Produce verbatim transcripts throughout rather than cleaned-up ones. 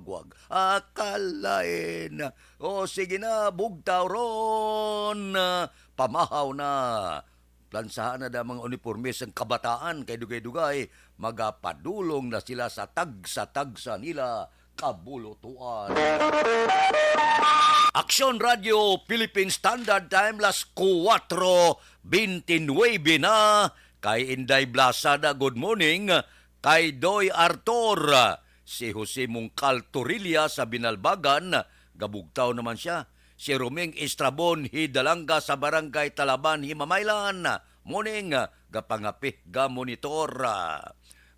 Wag. Akalain. O, sige na, bugtaw ron. Pamahaw na. Plansahan na da mga uniforme sang kabataan kay dugay-dugay magapadulong na sila sa tagsa-tagsa nila kabulotuan. Aksyon Radio Philippine Standard Time, las kuwatro bente nuebe na. Kay Inday Blasada, good morning. Kay Doy Arthur, si Jose Mungkal Torilla sa Binalbagan, gabugtaw naman siya. Si Roming Estrabon Hidalanga sa Barangay Talaban, Himamaylan, morning, gapangape, gamonitor.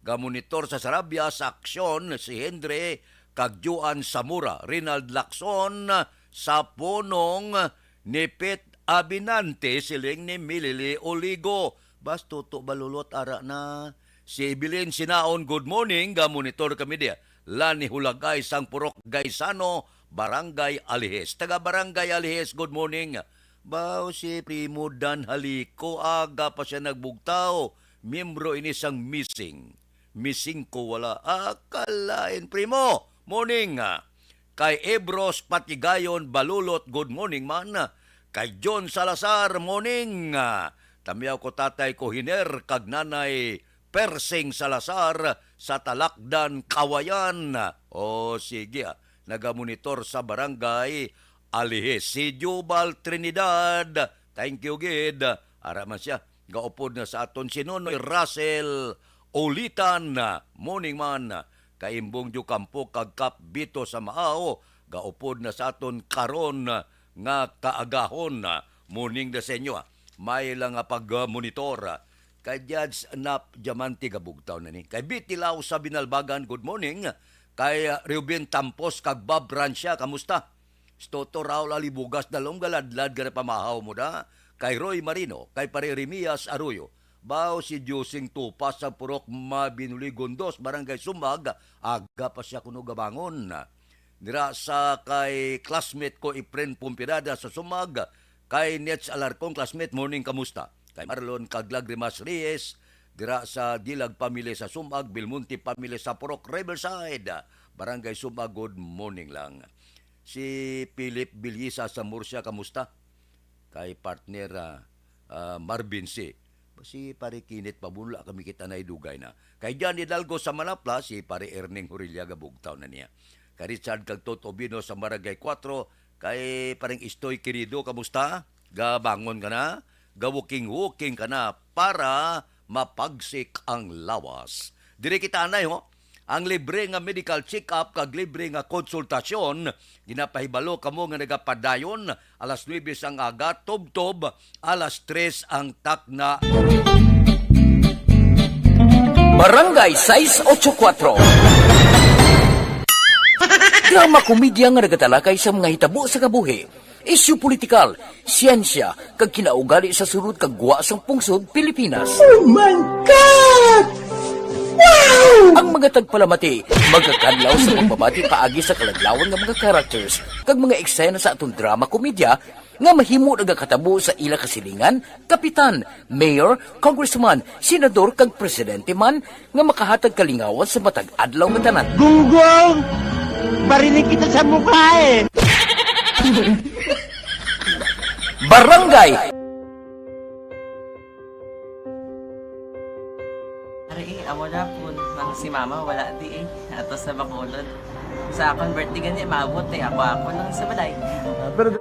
Gamonitor sa Sarabia sa aksyon si Henry kag Juan Zamora, Rinald Lacson sa punong nipit abinante, siling ni Milili Oligo. Bas, tuto, balulot, ara na. Si Evelyn Sinaon, good morning, gamonitor kami diya. Lani Hulagay sang Purok Gaisano, Barangay Alijes. Taga Barangay Alijes, good morning. Baw si Primo Dan Halico, aga pa siya nagbugtaw. Miyembro ini sang missing. Missing ko wala. Akalain, Primo. Morning. Kay Ebros Patigayon Balulot, good morning man. Kay John Salazar, morning. Tamyaw ko tatay ko Hiner kag nanay Persing Salazar sa Talakdan, Kawayan. O, sige, ah. Nagamonitor sa barangay Alijes. Si Jubal Trinidad, thank you gid. Ara man siya. Gaupod na sa aton si Nonoy Russell Ulitan, morning man. Kay Imbong Diocampo kag Kap Bito sa Maaw, gaupod na sa aton karon nga kaagahon. Morning na sa inyo, ah. May lang nga pag-monitor, ah. Kay Judge Nap Diamante, gabugtaw na ni. Kay Bitilaw sa Binalbagan, good morning. Kay, ah, Reuben Tampos kag Bob Rancia, kamusta? Si Toto Raul Alibugas, dalom galadlad ka na pamahaw mo da. Kay Roy Marino, kay Pare Remias Arroyo. Baw si Diosing Tupa sa Purok Mabinuligon dos, Barangay Sumbag, aga pa siya kuno gabangon. Dira sa kay classmate ko, Efren Pompirada sa Sumbag, kay Nets Alarcon, classmate, morning, kamusta? Kay Marlon kag Lagrimas Reyes, dira sa Dilag family sa Sumbag, Belmonte family sa Purok Riverside, Barangay Sumbag, good morning lang. Si Philip Bilyisa sa Murcia, kamusta? Kay partner, ah, ah, Marvin C. Si Pare Kinit Pabunla, kami kita na idugay na. Kay John Hidalgo sa Manapla, si Pare Erning Hurilla, gabugtaw na niya. Kay Richard kag Toto Bino sa Barangay Cuatro, kay Pareng Istoy Querido, kamusta? Gabangon ka na? Ga-walking-walking ka na para mapagsik ang lawas. Diri kita anay, ho. Ang libre nga medical check-up kag libre nga konsultasyon, ginapahibalo kamo nga nagapadayon alas nuebe sang aga, tubtob alas tres ang takna. Barangay sais ocho kuatro. Drama komedya nga nagatalakay sa mga hitabo sa kabuhi, isyu politikal, siyensya, kag kinaugali sa sulod kag gwa sang pungsod Pilipinas. Oh my God! Wow! Ang mga tagpalamati magakadlaw sa pagbabati paagi sa kaladlawan nga mga characters kag mga eksena sa aton drama komedya nga mahimo nagakatabo sa ila kasilingan, kapitan, mayor, congressman, senador, kag presidente man nga makahatag kalingawan sa matag adlaw nga tanan. Gunggong! Barinig kita sa mukha eh! Barangay! Ari, eh, amo na po. Nang si mama, wala di eh. Ato sa Bacolod. Sa akon birthday gani, maabot eh. Ako, ako lang sa balay. Ah, pero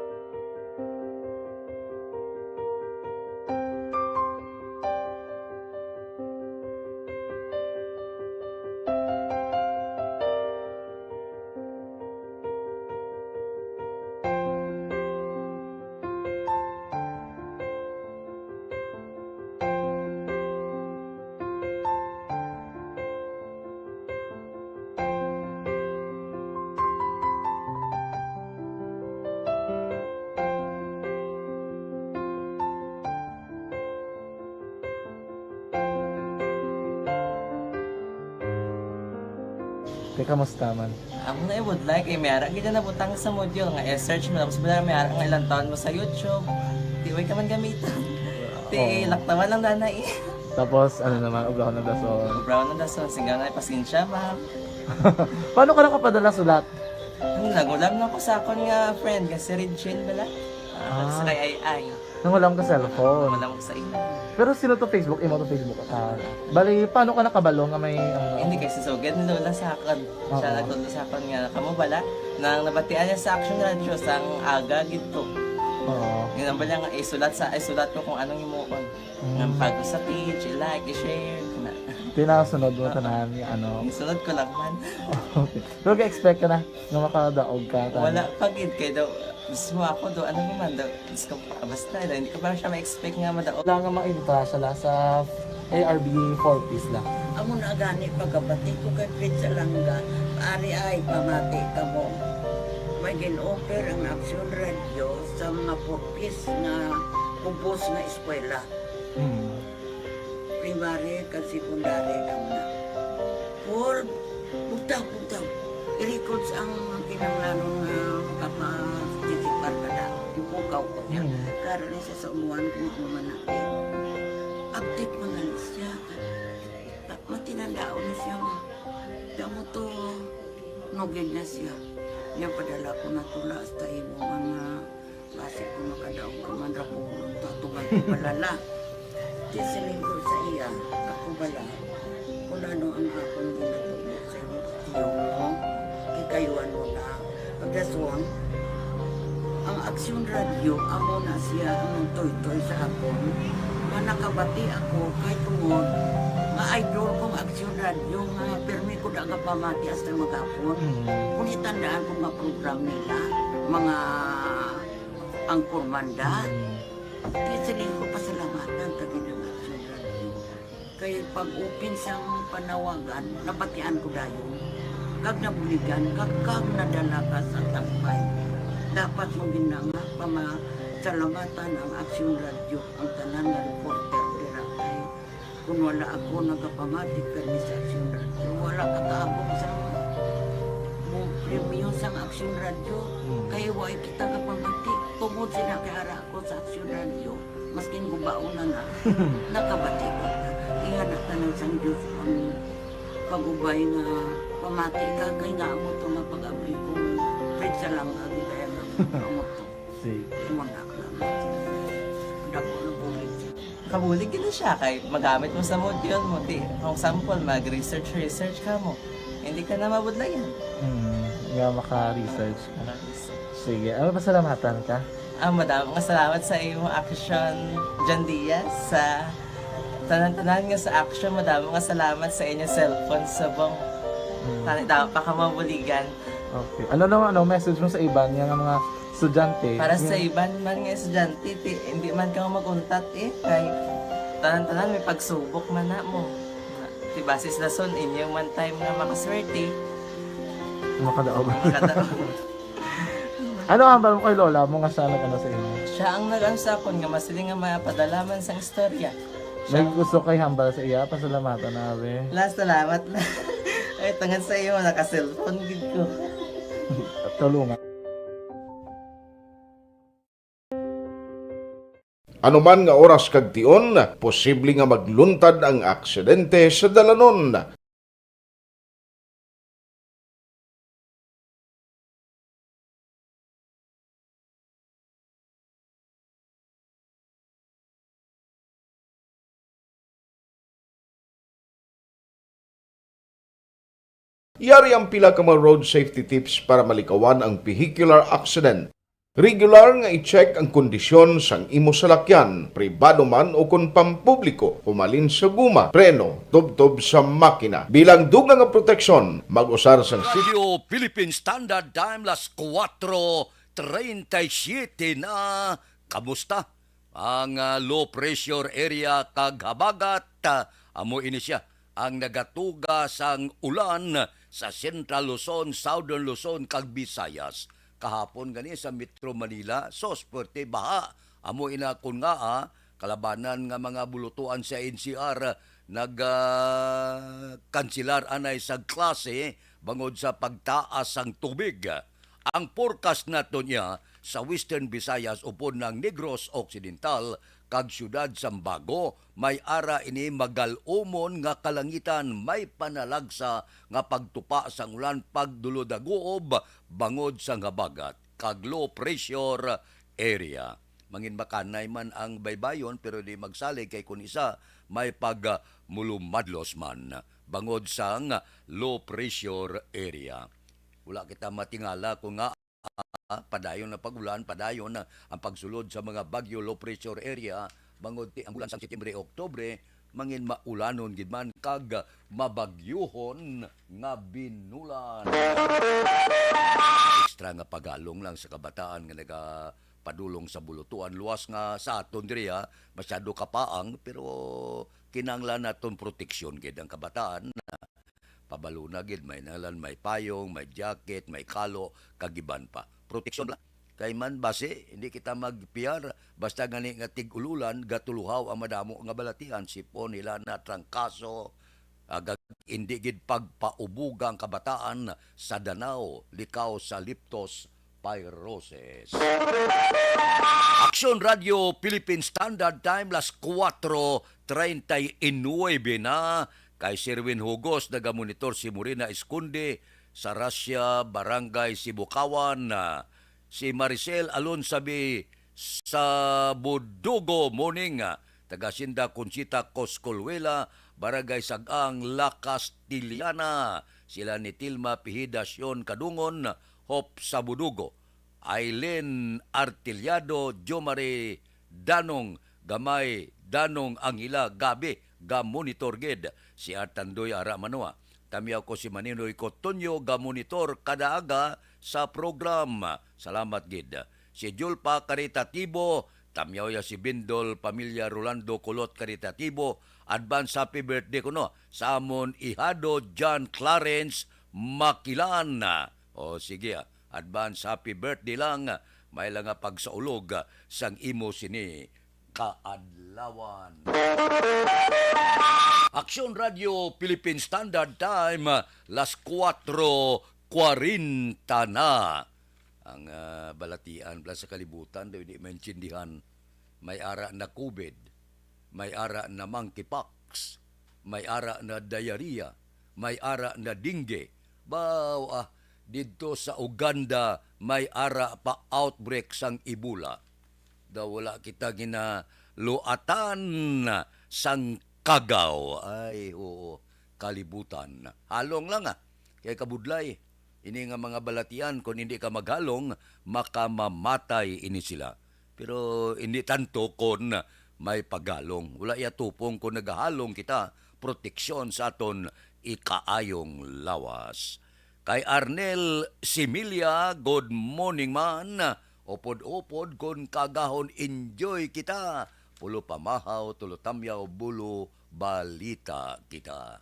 Te, kamusta man? Amo na, I would like, eh, may ara gid na nabutang sa module nga i-search mo, tapos wala, may ara nga ilang taon mo sa YouTube. Di, way ka man gamiton. Ti, oo, laktawan lang dana, eh. Tapos, ano naman, ubrahon ng dason. Ubrahon ng dason, singga na, pasensya, ma'am. Paano ka nakapadala sulat? Ano, nagulam na ko sa akon nga friend nga si Regine bala. Ah, Ah. sa kay Ay Ay. Nangulam ka cellphone. Wala ko sa imo. Pero sino to Facebook? Imo to Facebook account? Bali, paano ka nakabalo nga may, ano? Hindi kay si Sugad ni Lola sa akon. Siya Oo. nagtudlo sa akon nga, kamo bala, nang nabatian niya sa Action Radio, sang aga gid to. Oo. Yun ang bala nga, isulat sa, isulat ko kung anong himuon. Mm. Nga pag sa page, i-like, i-share, na. Tinasunod mo Oo. tanan, ano? Isunod ko lang man. Okay. Pero ga-expect ka na nga makadaog ka, tama? Wala pa gid, kay daw, mismo ako daw, ano naman daw, Diyos ko, basta daw, hindi ko pa siya ma-expect nga madaog. Wala nga ma-entra siya la sa A R B four Ps la. Amo na gani pagkabati ko kay Fred Salanga, ari ay pamati kamo. May gin-offer ang Action Radio sa mga four Ps nga kubos nga eskwela. Hmm. Primary kag secondary lang na. Paul, bugtaw, bugtaw. I-records ang kinahanglanon nga makapa-, participar ka na. Ipukaw ko niya. Mm. Karon ni siya sa umuan kung ano man na. Update man na siya. Ta-, matinandaon na siya, ma. Kamo to, nugid na siya. Niya padala ko na tula hasta imo mga Basi kung makadaog ka man ra ko, tatuman ko balala. Di siling ko sa iya, ako bala, kung ano ang akong ginatubo sa imong tiyo mo, kikayuan mo na. Pagdason, ang Aksyon Radio, amo na siya ang nagtoytoy sa akon, nga nakabati ako kay tungod nga idol kong Aksyon Radio, nga pirmi ko da nga pamati hasta maghapon. Mm. Kung itandaan ko nga program nila, mga Ang Kurmanda, Mm. di siling ko pasalamatan ka gid ang Aksyon Radio. Kay pag-open sang panawagan, nabatian ko dayon. Kag nabuligan, kag, kag nadala ka sa tampay. Dapat mo gid na nga pamasalamatan ang Aksyon Radio, ang tanan nga reporter dira kay Kung wala ako nagapamati kani sa Aksyon Radio, wala ka kaabot sa mo premyo sang Aksyon Radio. Hmm. Kay wa kita kapamati. Tungod sila kay ara ako sa Aksyon Radio, maskin gubaon na na, nakabati ko. Iya na tanan sang Diyos ang pag-ubay nga pamati ka, kay nga amo to nga pag-abli ko, Fred Salanga, gid kaya nga amo to. Sige. Imo na ka. Dako na bulig. Kabulig gid na siya kay magamit mo sa module mo. Di, for example, mag-research, research ka mo. Hindi ka na mabudlayan. Hmm, nga maka-research ka. Maka-research. Sige, ano, pasalamatan ka? Ah, madamo nga salamat sa imo, Action John Diaz, sa tanan-tanan nga sa Action. Madamo nga salamat sa inyo cellphone subong. Hmm. Tani daw pa ka mabuligan. Okay. Ano naman, ano, message mo sa iban nga mga estudyante? Para sa Yung iban man nga estudyante, ti, hindi man ka mag-untat eh, kay tanan-tanan may pagsubok man na mo. Ti basis lason, inyo man time nga makaswerte. Makadaog. Makadaog. Ano ang hambal mo kay lola mo nga siya nag-ano sa inyo? Siya ang nag-ano sa akon nga masiling nga mapadala man sang istorya. May Siya gusto kay hambal sa iya, pasalamatan na, be. La, salamat na. Ay, tungod sa iyo, naka-cellphone gid ko. Tulungan. Anuman nga oras kag tion, posible nga magluntad ang aksidente sa dalanon. Yari ang pila ka mga road safety tips para malikawan ang vehicular accident. Regular nga i-check ang kondisyon sang imo salakyan, pribado man o kon pampubliko, humalin sa guma, preno, tubtob sa makina. Bilang dugang nga proteksyon, mag-usar sang Radio Philippine Standard Time, las kuwatro treinta y siete na. Kamusta ang, ah, low pressure area kag habagat? Ah, amo ini siya ang nagatuga sang ulan sa Central Luzon, Southern Luzon, kag Visayas. Kahapon gani sa Metro Manila, sos, puwerte baha. Amo ina kon nga, ah, kalabanan nga mga bulutuan sa N C R, nag, ah, kanselar anay sa klase bangod sa pagtaas sang tubig. Ang forecast naton iya sa Western Visayas upod nang Negros Occidental kag siyudad sang Bago, may ara ini magal-umon nga kalangitan, may panalagsa nga pagtupa sang ulan, pagdulod-aguob bangod sang habagat kag low pressure area. Mangin makanay man ang baybayon, pero di magsalig kay kun isa may pag, ah, mulumadlos man bangod sang low pressure area. Wala kita matingala kung nga, ah, padayon na pag-ulan, padayon na ang pagsulod sa mga bagyo, low pressure area, bangod ti ang bulan sang Setyembre, Oktubre, mangin maulanon gid man kag mabagyuhon nga binulan. Extra nga pagalong lang sa kabataan nga nagapadulong sa bulutuan. Luwas nga sa aton diri, ha, masyado kapaang, pero kinahanglan naton proteksyon gid ang kabataan. Pabalo na gid, may nalan, may payong, may jacket, may kalo, kag iban pa. Proteksyon lang. Kay man basi, hindi kita magpiyar, basta gani nga tig-ululan, gatuluhaw ang madamo nga balatian, sipon, hilana, trangkaso, agag hindi gid pagpaubuga ang kabataan sa danaw, likaw sa leptospirosis. Aksyon Radio Philippine Standard Time, las kuwatro treinta y nuebe na. Kay Sherwin Hugos, nagamonitor si Morena Esconde, sa Russia, Barangay Sibukawan. Si Maricel Alonsabi sa Budugo, morning. Taga Hacienda Conchita Coscolhuela, Barangay Sagang, La Castellana. Sila ni Tilma Pihida, Sion Kadungon, Hop sa Budugo. Aileen Artillado, Jomari Danong, Gamay Danong, Angela Gabi, ga-monitor gid. Si Artandoy Ara Manoa. Tamyaw ko si Maninoy Cotonio, ga-monitor kada aga sa program. Salamat gid. Si Julpa Caritativo, tamyaw ya si Bindol, pamilya Rolando Kulot Caritativo, advance happy birthday kuno sa amon ihado John Clarence Makilan. O sige, ah, advance happy birthday lang, may lang nga pagsaulog, ah, sang imo sini kaadlawan. Aksyon Radio Philippine Standard Time, ah, las kuwatro kwarenta na. Ang, ah, balatian pala sa kalibutan, daw hindi maintindihan. May ara na COVID, may ara na monkeypox, may ara na diarrhea, may ara na dengue. Baw, ah, didto sa Uganda, may ara pa outbreak sang Ebola. Daw wala kita ginaluatan sang kagaw. Ay, oo, kalibutan. Halong lang, ah. Kay kabudlay, ini nga mga balatian, kon hindi ka maghalong, makamamatay ini sila. Pero hindi tanto kon may paghalong. Wala iya tupong kon nagahalong kita, proteksyon sa aton ikaayong lawas. Kay Arnel Similia, good morning man. Upod-upod kon kagahon, enjoy kita. Pulo pamahaw, tulo tamyaw, bulo balita kita.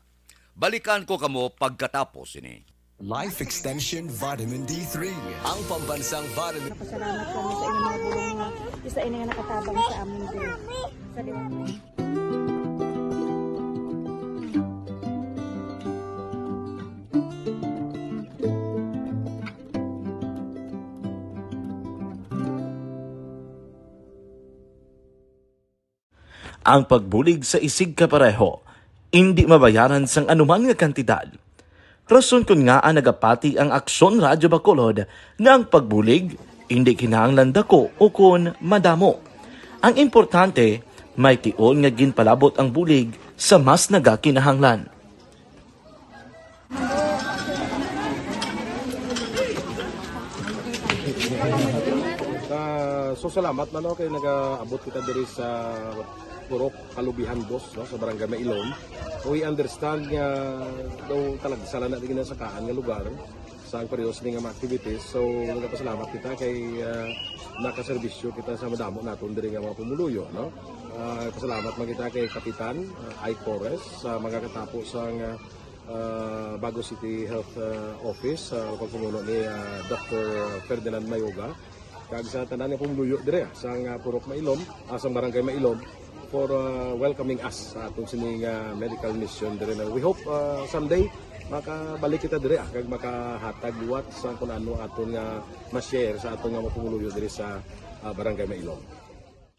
Balikan ko kamo pagkatapos ini. Life Extension Vitamin D three. Ang pambansang vitamin. Napasalamat kami sa inyong mga bulong nga isa ini nga nakatabang sa amin diri. Sa liwanag. Ang pagbulig sa isigkapareho indi mabayaran sang anuman nga kantidad. Rason kon ngaa nagapati ang Aksyon Radyo Bacolod nga ang pagbulig indi kinahanglan daku ukon madamo. Ang importante, may tion nga ginpalabot ang bulig sa mas nagakinahanglan. Ah, so, salamat man, no, kay nagaabot kita diri sa Purok Kalubihan Dos, no, sa Barangay Mailom. We understand nga daw talagsa lang na di ginasakaan nga lugar sa ang periodo sini nga mga activities. So, nagapasalamat kita kay, ah, nakaserbisyo kita sa madamo naton diri nga mga pumuluyo, no? Ah, pasalamat man kita kay Kapitan, ah, Ike Torres, sa mga katapo sang, ah, ah, Bago City Health, ah, Office, sa lokal pumuno ni, ah, Doctor Ferdinand Mayoga, kag sa tanan nga pumuluyo dire, ah, sang, ah, Purok Mailom, ah, sang Barangay Mailom, for, ah, welcoming us sa aton sini nga medical mission dire na we hope, ah, someday makabalik kita dire, ah, kag makahatag liwat sa kun ano aton nga ma-share sa aton nga mga pumuluyo dire sa, ah, Barangay Mailom.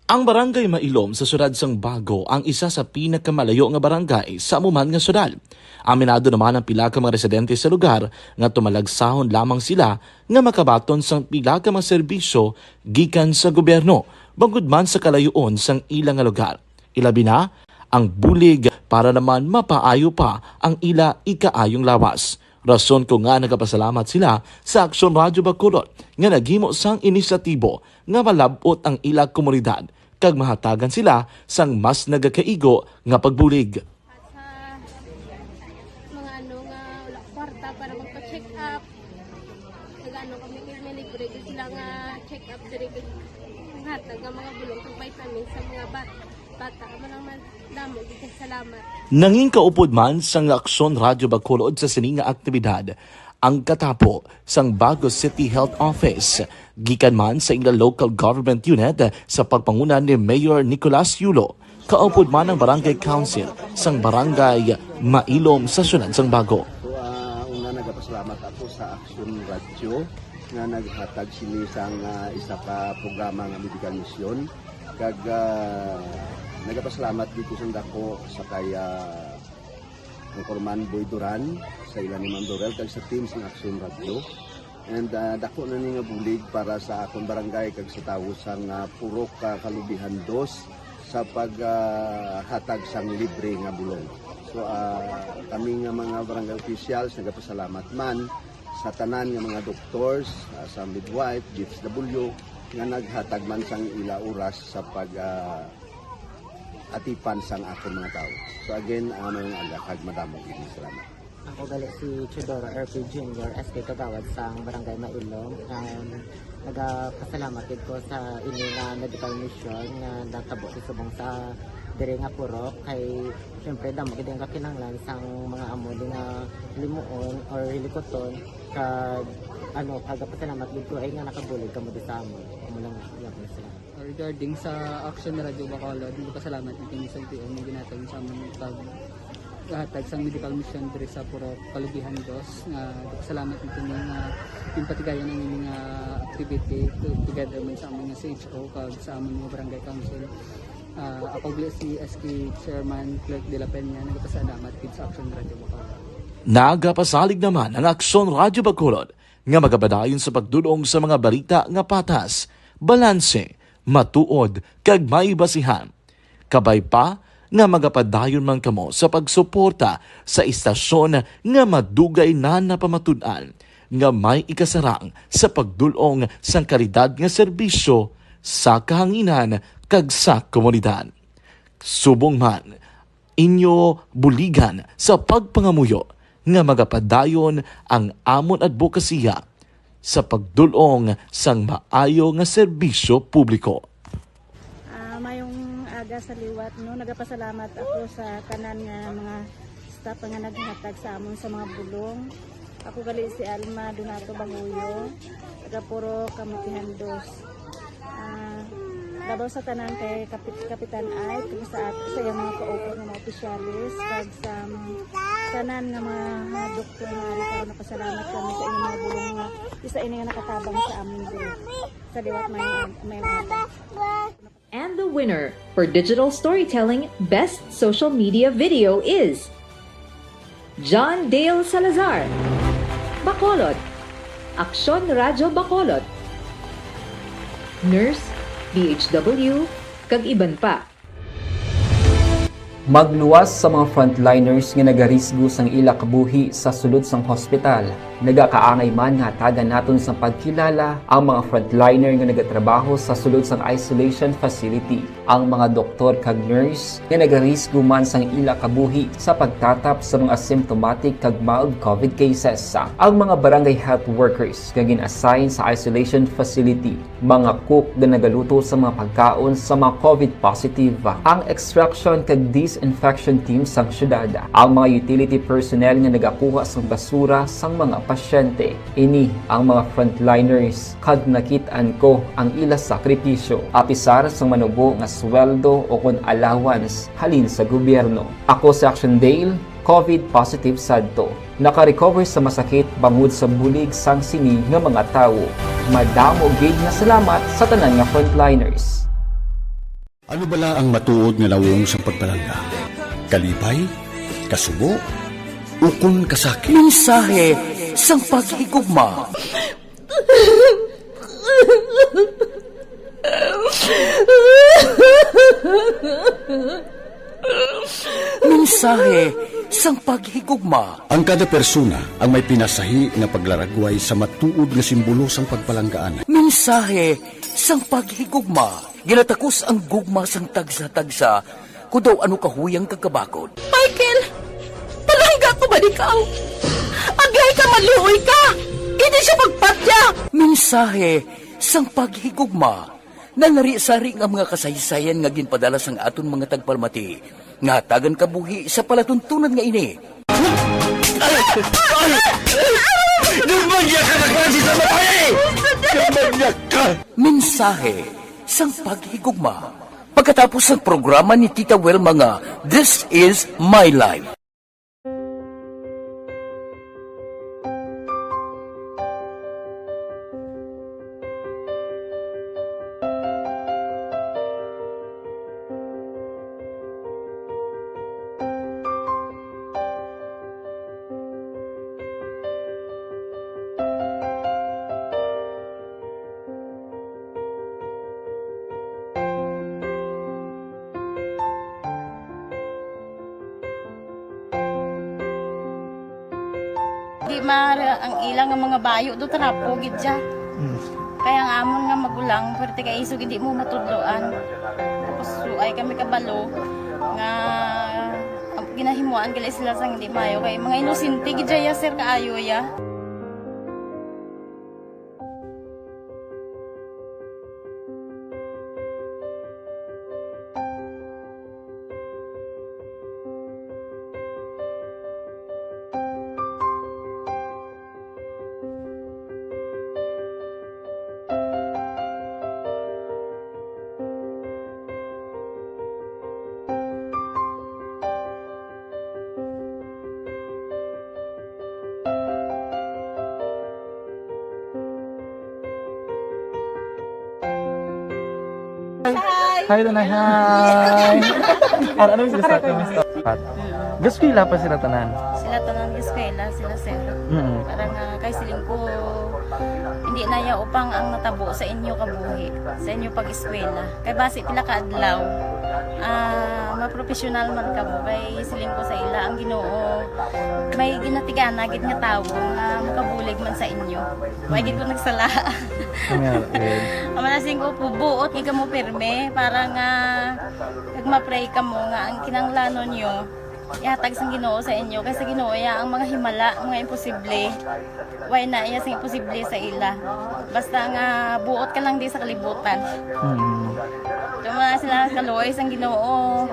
Ang Barangay Mailom sa siyudad sang Bago ang isa sa pinakamalayo nga barangay sa amo man nga siyudad. Aminado naman ang pila ka mga residente sa lugar nga tumalagsahon lamang sila nga makabaton sang pila ka mga serbisyo gikan sa gobyerno, bangod man sa kalayoon sang ila nga lugar. Ilabi na ang bulig para naman mapaayo pa ang ila ikaayong lawas. Rason ko nga nagapasalamat sila sa Aksyon Radyo Bacolod nga naghimo sang inisyatibo nga malab-ot ang ila komunidad kag mahatagan sila sang mas nagakaigo nga pagbulig. Sa mga ano nga wala kwarta para magpa-check up, nag-ano kami, may libre gyud sila nga check up diri, kag hatag nga mga bulong kag vitamins sa mga bat-, bata. Amo lang man, damo gyud kay salamat. Nangin kaupod man sang Aksyon Radyo Bacolod sa sini nga aktibidad ang katapo sang Bago City Health Office, gikan man sa ila local government unit sa pagpanguna ni Mayor Nicolas Yulo, kaupod man ang Barangay Council sang Barangay Mailom sa siyudad sang Bago. So, ah, una, nagapasalamat ako sa Aksyon Radyo nga naghatag sini sang, ah, isa ka programa nga medical mission. Kag, ah, nagapasalamat dito sa dako sa kay, ah, Anchorman Boy Duran, sa ila ni Ma'am Dorel, kag sa team sang Aksyon Radyo. And, ah, dako na ni nga bulig para sa akon barangay kag sa tawo sang, ah, Purok, ah, Kalubihan Dos sa pag, ah, hatag sang libre nga bulong. So, ah, kami nga mga barangay officials nagapasalamat man sa tanan nga mga doctors, ah, sa midwife, D S W, nga naghatag man sang ila oras sa pag, ah, atipan sang akon mga tawo. So again, ah, mayong aga kag madamo gid nga salamat. Ako gali si Teodoro R P Junior, S K Kagawad sang Barangay Mailom. Um, nagapasalamat gid ko sa ini nga medical mission nga natabo sa subong sa diri nga purok, kay syempre damo gid ang kakinahanglan sang mga amo di nga limuon or hilikuton, kag ano, nagapasalamat gid ko ay nga nakabulig kamo di sa amon. Amo lang, iya ko na sila. Regarding sa Action Radio Bacolod, nagpasalamat na kami sa L T O nga ginhatag sa amon pag hatag sang medical mission diri sa Purok Kalubihan Dos, nga nagpasalamat na kami nga ginpatigayon ang ini nga activity to-, together man sa amon nga C H O kag sa amon nga barangay council. Ah, ako gali si S K Chairman Clerk de la Peña, nagpasalamat gid sa Action Radio Bacolod. Nagapasalig naman ang Aksyon Radio Bacolod nga magapadayon sa pagdul-ong sa mga balita nga patas, balanse, matuod, kag may basihan. Kabay pa nga magapadayon man kamo sa pagsuporta sa istasyon nga madugay na napamatud-an nga may ikasarang sa pagdul-ong sang kalidad nga serbisyo sa kahanginan kag sa komunidad. Subong man, inyo buligan sa pagpangamuyo nga magapadayon ang amon adbokasiya sa pagdul-ong sang maayo nga serbisyo publiko. Ah, mayong aga sa liwat, no? Nagapasalamat ako sa tanan nga mga staff nga naghatag sa amon sa mga bulong. Ako gali si Alma Donato Banguyo, taga Purok Kamutihan Dos. Ah, labaw sa tanan kay Kapit-, Kapitan Ike, kag sa at-, sa iyang mga kaupo nga mga opisyalis, kag sa, um, tanan nga mga, mga doktor nga ari karon, napasalamat kami sa inyong mga bulong nga isa ini nga nakatabang sa amin diri. Sa liwat, may, may, may And the winner for digital storytelling best social media video is John Dale Salazar, Bacolod, Aksyon Radyo Bacolod, Nurse, D H W, kag iban pa. Magluwas sa mga frontliners nga nagarisgo sang ila kabuhi sa sulod sang hospital. Nagakaangay man nga hatagan naton sang pagkilala ang mga frontliner nga nagatrabaho sa sulod sang isolation facility, ang mga doktor kag nurse nga nagarisgo man sang ila kabuhi sa pagtatap sa mga asymptomatic kag mild COVID cases, ang mga barangay health workers nga gin-assign sa isolation facility, mga cook nga nagaluto sa mga pagkaon sa mga COVID positive, ang extraction kag disinfection team sang syudad, ang mga utility personnel nga nagakuha sang basura sang mga pasyente. Ini ang mga frontliners, kag nakit-an ko ang ila sakripisyo, apisar sang manubo nga sweldo o kon allowance halin sa gobyerno. Ako si Action Dale, COVID positive sadto. Naka-recover sa masakit bangod sa bulig sang sini nga mga tawo. Madamo gid nga salamat sa tanan nga frontliners. Ano bala ang matuod nga nawong sang pagpalangga? Kalipay? Kasubo? Ukon kasakit? Mensahe sang paghigugma. Mensahe sang paghigugma. Ang kada persona ang may pinasahi nga paglaragway sa matuod nga simbolo sang pagpalanggaan. Mensahe sang paghigugma. Ginatakos ang gugma sang tagsa-tagsa, kon daw ano kahuyang kag kabakod. Michael, palangga ko ba ikaw? Aglay ka, maluoy ka! Hindi siya pagpatya! Mensahe sang paghigugma. Nalari-sari nga mga kasaysayan nga ginpadala sang aton mga tagpalamati nga hatagan kabuhi sa palatuntunan nga ini. Ay! Ay! Ay! Gambanya ka na klase sa babae! Gambanya ka! Mensahe sang paghigugma. Pagkatapos sang programa ni Tita Wilma nga This Is My Life. Di ma, ang ila nga mga bayo do trapo gid siya. Mm. Kaya ang amon nga magulang, pwerte kay isog hindi mo matudloan. Tapos suay kami kabalo nga ginahimuan gali sila sang hindi maayo kay mga inosente gid siya, sir, kaayo ya. Hi. Hi, Tanay. Hi. Ano, ano yung sila sa akin? Gaskwela pa sila tanan? Sila tanan gaskwela, sila sir. Mm. Para nga kay siling ko, hindi na ya upang ang natabo sa inyo kabuhi, sa inyo pag-eskwela. Kay basi pila ka adlaw, ah, mapropesyonal man kamo. Kay siling ko sa ila, ang Ginoo may ginatigana gid nga tawo nga makabulig man sa inyo. Wa gid ko nagsala. Ang nga, eh. Ang manasing ko po, buot nga kamo pirme para nga kag ma-pray kamo nga ang kinahanglanon nyo ihatag sang Ginoo sa inyo, kay sa Ginoo iya ang mga himala, mga imposible. Way na iya sing imposible sa ila. Basta nga buot ka lang di sa kalibutan. Mm. Tuma sila kaluoy sang Ginoo.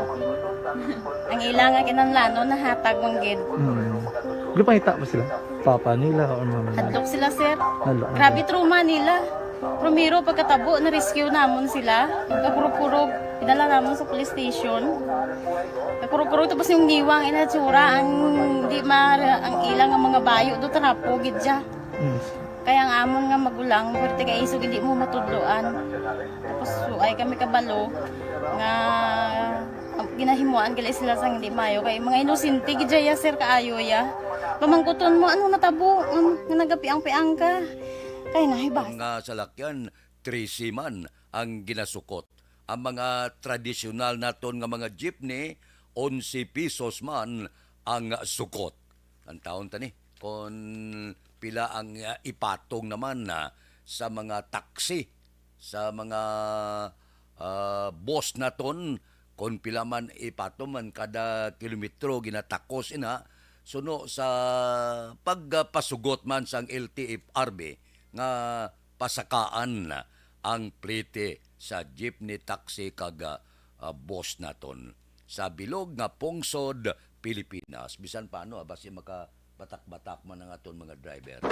Ang ila nga kinahanglanon nahatag man gid. Mm. Gipangita ba sila? Papa nila or mama nila? Hadlok sila, sir. Hadlok. Grabe trauma nila. Primero, pagkatabo, na-rescue namon sila. Kakurog-kurog, idala namon sa police station. Kakurog-kurog, tapos yung niwang inatsura, ang di ma, ang ilang ang mga bayo do, trapo gid siya. Mm. Kaya ang amon nga magulang, pwerte kay isog, hindi mo matudloan. Tapos, suay kami kabalo nga ginahimuan gali sila sang hindi maayo. Kay mga inosente gid siya, sir, kaayo ya. Pamangkuton mo, ano natabo? Um, nga nagapiang-piang ka? Kay nahibas. Mga salakyan, trese man ang ginasukot. Ang mga tradisyonal naton nga mga jeepney, onse pesos man ang sukot. Ang taon ta ni, kung pila ang, ah, ipatong naman, ah, sa mga taxi, sa mga, ah, bus naton, kung pila man ipatong man kada kilometro ginatakos ina, suno sa pagpasugot man sang L T F R B nga pasakaan ang plete sa jeepney, taxi kag, ah, ah, bus naton sa bilog nga pungsod Pilipinas. Bisan paano, ah, basi makabatak-batak man ang aton mga driver.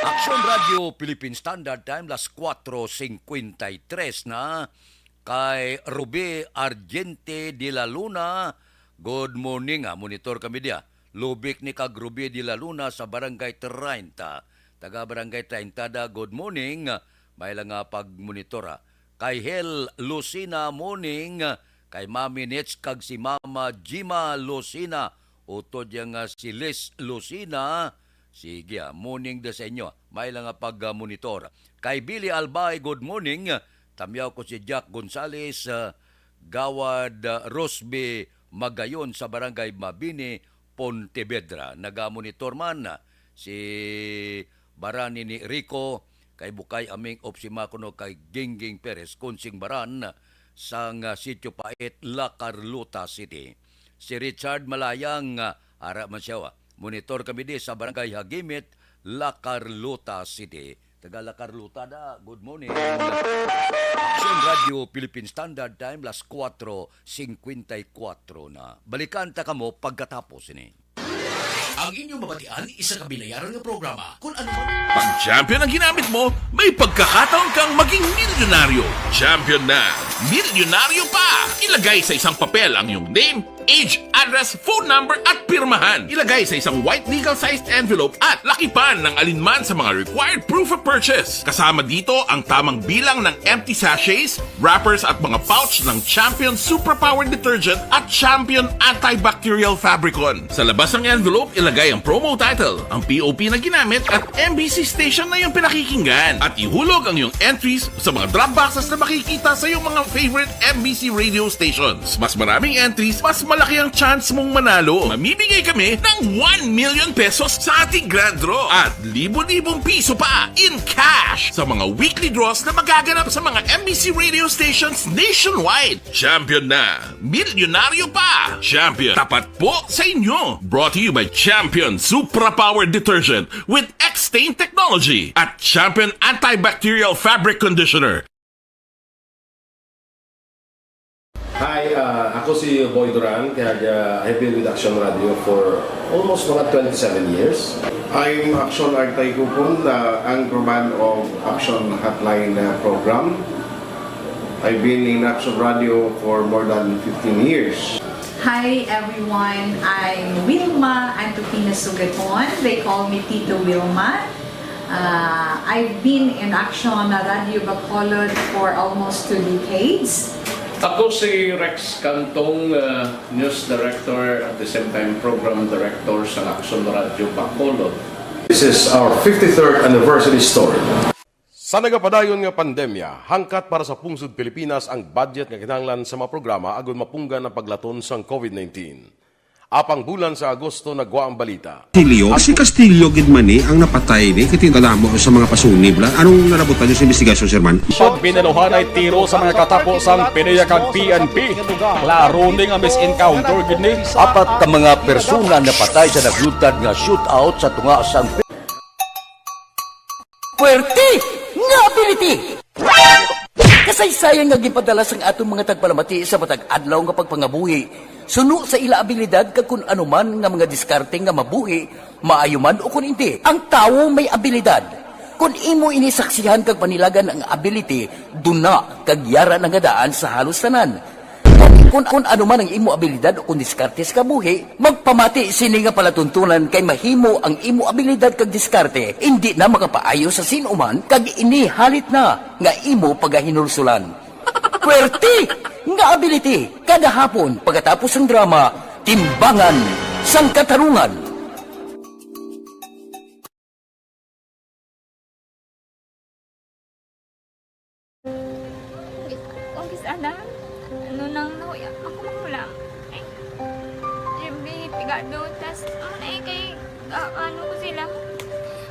Action Radio Philippine Standard Time, las kuatro singkwenta y tres na. Kay Ruby Argente de la Luna, good morning, ah, monitor kami diya. Lubik ni kag Ruby de la Luna sa Barangay treinta. Taga Barangay treinta da, good morning. May lang nga pagmonitor, ha. Kay Hel Lucina, morning. Kay Mami Nets kag si Mama Jima Lucina, utod yang, ah, si Liz Lucina. Sige, ah, morning da sa inyo. May lang nga pag-monitor. Kay Billy Albay, good morning. Tamyaw ko si Jack Gonzales, ah, Gawad, ah, Rosby Magayon sa Barangay Mabini, Pontevedra. Nagamonitor man si Barani ni Rico, kay Bukay Aming Opsima kuno kay Gingging Perez, Kunsing Baran, sang, ah, Sitio Pait, La Carlota City. Si Richard Malayang, ah, ara man siya, ah. Monitor kami di sa Barangay Hagimit, La Carlota City. Taga La Carlota da, good morning. Action Radio Philippine Standard Time, las kuwatro singkwenta y kuwatro na. Balikan ta kamo pagkatapos ini. Ang inyong mabatian, isa ka binayaran nga programa. Kung ano man. Pag champion ang ginamit mo, may pagkakataon kang maging milyonaryo. Champion na, milyonaryo pa! Ilagay sa isang papel ang iyong name, age, address, phone number, at pirmahan. Ilagay sa isang white legal-sized envelope at lakipan ng alinman sa mga required proof of purchase. Kasama dito ang tamang bilang ng empty sachets, wrappers, at mga pouch ng Champion Superpower Detergent at Champion Antibacterial Fabricon. Sa labas ng envelope, ilagay ang promo title, ang P O P na ginamit, at M B C station na iyong pinakikinggan. At ihulog ang iyong entries sa mga drop boxes na makikita sa iyong mga favorite M B C radio stations. Mas maraming entries, mas malaki ang chance mong manalo. Mamimigay kami ng one million pesos sa ating grand draw at libo-libong piso pa in cash sa mga weekly draws na magaganap sa mga M B C radio stations nationwide. Champion na! Milyonaryo pa! Champion, tapat po sa inyo! Brought to you by Champion Supra Power Detergent with X-Stain Technology at Champion Antibacterial Fabric Conditioner. Hi, ah, ako si Boy Duran, kag, ah, I've been with Action Radio for almost mga twenty-seven years. I'm Action Artay Kupon, the anchorman of Action Hotline, uh, program. I've been in Action Radio for more than fifteen years. Hi everyone, I'm Wilma Antupina Sugaton. They call me Tito Wilma. Uh, I've been in Action Radio Bacolod for almost two decades. Ako si Rex Cantong, uh, news director, at the same time program director sa Action Radio Bacolod. This is our fifty-third anniversary story. Sa nagapadayon nga pandemya, hangkat para sa pungsod Pilipinas ang budget nga kinahanglan sa mga programa agud mapunggan ang paglaton sang COVID nineteen. Apang bulan sa Agosto nagwa ang balita. Castillo? Si Castillo gid man ni ang napatay ni, kay tingala mo sa mga pasunib la. Anong nalabutan niyo sa investigasyon, Sir Man? Pag binaluhan ay tiro sa mga katapo sang PDEA kag P N P. Klaro ni nga mis-encounter gid ni. Apat ka mga persona napatay sa naglutad nga shootout sa tunga sang Puwerte nga ability! Kasaysayan nga ginpadala sang aton mga tagpalamati sa matag adlaw nga pagpangabuhi suno sa ila abilidad kag kun ano man nga mga diskarte nga mabuhi, maayo man o kun indi. Ang tawo may abilidad. Kun imo ini saksihan kag panilagan ang ability, duna kag yara na nga daan sa halos tanan. Kun, kun ano man ang imo abilidad o kun diskarte sa kabuhi, magpamati sini nga palatuntunan kay mahimo ang imo abilidad kag diskarte indi na makapaayo sa sin-o man kag ini halit na nga imo pagahinulsulan. Puwerte nga ability! Kada hapon, pagkatapos sang drama, Timbangan sang Katarungan. Kung kis-, ana, ano nang nahuya, ako makulang. Ay, Jimmy, pigado, tas, ano na eh, kay, ah, ano ko sila,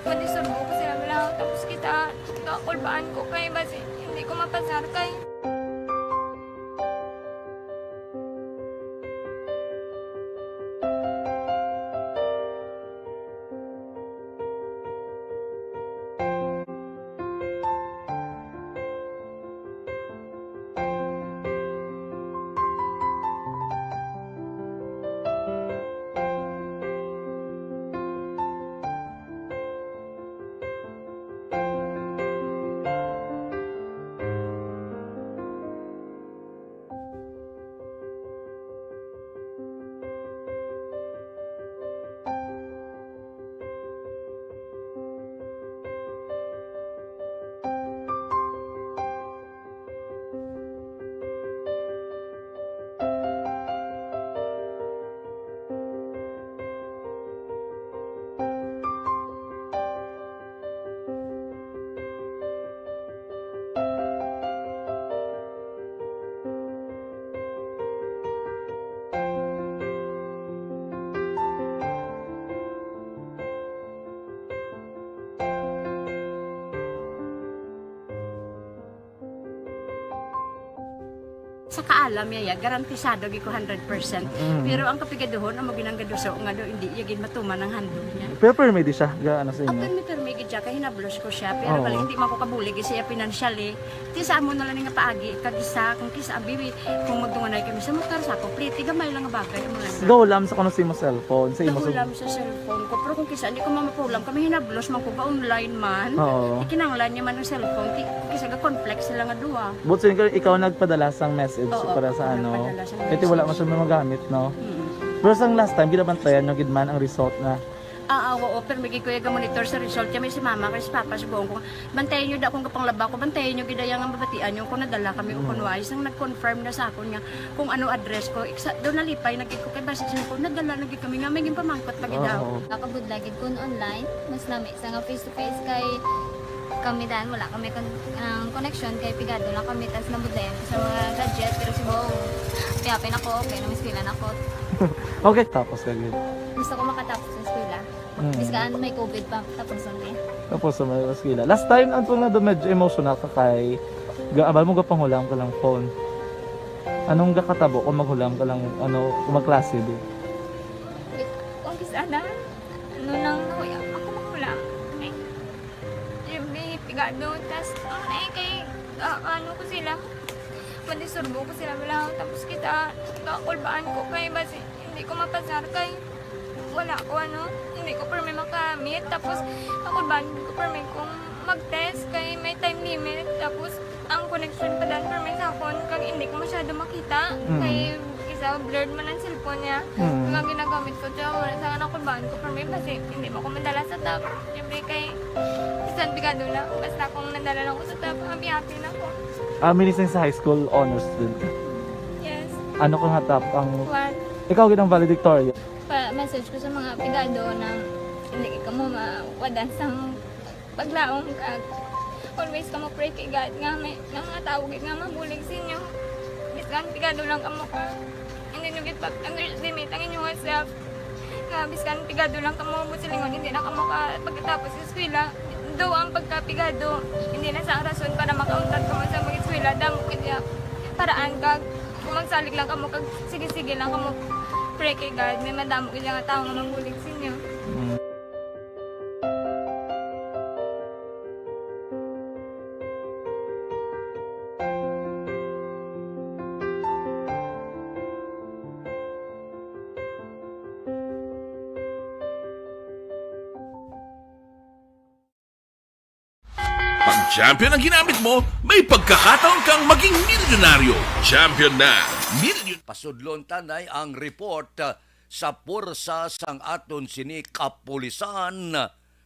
manisurbo ko sila, wala, tapos kita, kakulbaan ko kay, basi, hindi ko mapasar kay. Sa kaalam niya, ya, garantisado gid ko hundred percent. Mm. Pero ang kapigaduhon, amo ginang gaduso nga do, hindi niya gid matuman ang handog niya. Pero permi di siya, ga ano sa imo? Pirmi-pirmi gid siya, kay hinablos ko siya. Pero Oo. Bali, hindi man ko kabulig siya financially. Ti sa amo na lang nga paagi, kag isa, kung kisa, abi, kung magdunganay kami sa motor, sa ako, pliti, gamay lang nga bagay, amo lang. Gahulam sa kuno sa imo cellphone, sa imo sa Gahulam sa cellphone ko. Pero kung kisa, hindi ko mamapahulam, kami hinablos man ko, ga-online man. Oo. Ikinanglan niya man ang cellphone, ti, kisa ga-conflict sila nga duha. But sin ikaw nagpadala sang message Oo, para sa ako ano. nagpadala sang Kaya wala man message. Siya magamit, no? Mm. Pero sang last time, ginabantayan nyo gid man ang result na. Ah, ah, oo, pero may gid kuya ga-monitor sa result. Kaya may si mama, kay si papa, subong ko. Bantayan nyo da kung kapanglaba ko, bantayan nyo gid ang mabatian nyo kung nadala kami o kung wais. Nang nag-confirm na sa akon nga kung ano address ko, iksa, doon nalipay na gid ko kay basi siya ko, nadala na gid kami nga may ginpamangkot pa gid daw. Oo. Nakabudlay gid kun online, mas nami sa nga face to face kay kami dan wala kami kon ang connection kay pigado lang kami tas nabudlayan ko sa mga gadget pero subong piyapin ako okay nang eskwela na ko. Okay, tapos ka gid. Gusto ko makatapos sa eskwela. Mm. Biskaan may covid pa tapos ang eh. Tapos sa mga eskwela. Last time, ang tunga do medyo emotional ka kay ga abal mo gapanghulam ka lang phone. Anong gakatabo kung maghulam ka lang ano, kung magklase di? Kung kis ana, ano lang, nahuya ako mahulam. Ay, Jimmy, pigado. Tas, ang ay kay, ah, ano ko sila, mandisturbo ko sila, wala. Tapos kita, kakulbaan ko kay, basi, hindi ko mapasar kay, wala ko, ano, hindi ko permi makamit. Tapos, kakulbaan ko permi kung mag-test kay may time limit. Tapos, ang connection pa dan permi sa akon, kag hindi ko masyado makita. Mm. Kay, isa, blurred man ang cellphone niya. Mm. Ang ginagamit ko, tiyo, wala sa akin ako, baan ko permi, basi hindi mo ko madala sa top. Siyempre, kay, bisan pigado na, basta kung nadala lang ko sa top, happy-happy na ko. Ah, minising sa high school honors student ka. Yes. Ano ka nga top ang... One. Ikaw gid ang valedictorian. Pa-message ko sa mga pigado na hindi ka mo mawadan sang paglaom kag always ka mo pray kay God nga may nga mga tawo gid nga mabulig sa inyo. Bisan pigado lang kamo ka. Hindi nyo gid pag-underestimate ang inyong self. Nga bisan pigado lang kamo mo silingon, hindi na kamo ka pagkatapos sa eskwela. Do ang pagkapigado, hindi na sa rason para makauntat kamo sa mag-eskwela. Damo gid ya paraan kag kung magsalig lang kamo kag sige-sige lang kamo pray kay God, may madamo gid nga tawo nga mabulig sa inyo. Mm. Pag champion ang ginamit mo, may pagkakataon kang maging milyonaryo. Champion na. Milyon. Pasudlon tanay ang report, ah, sa pwersa sang aton sini kapulisan,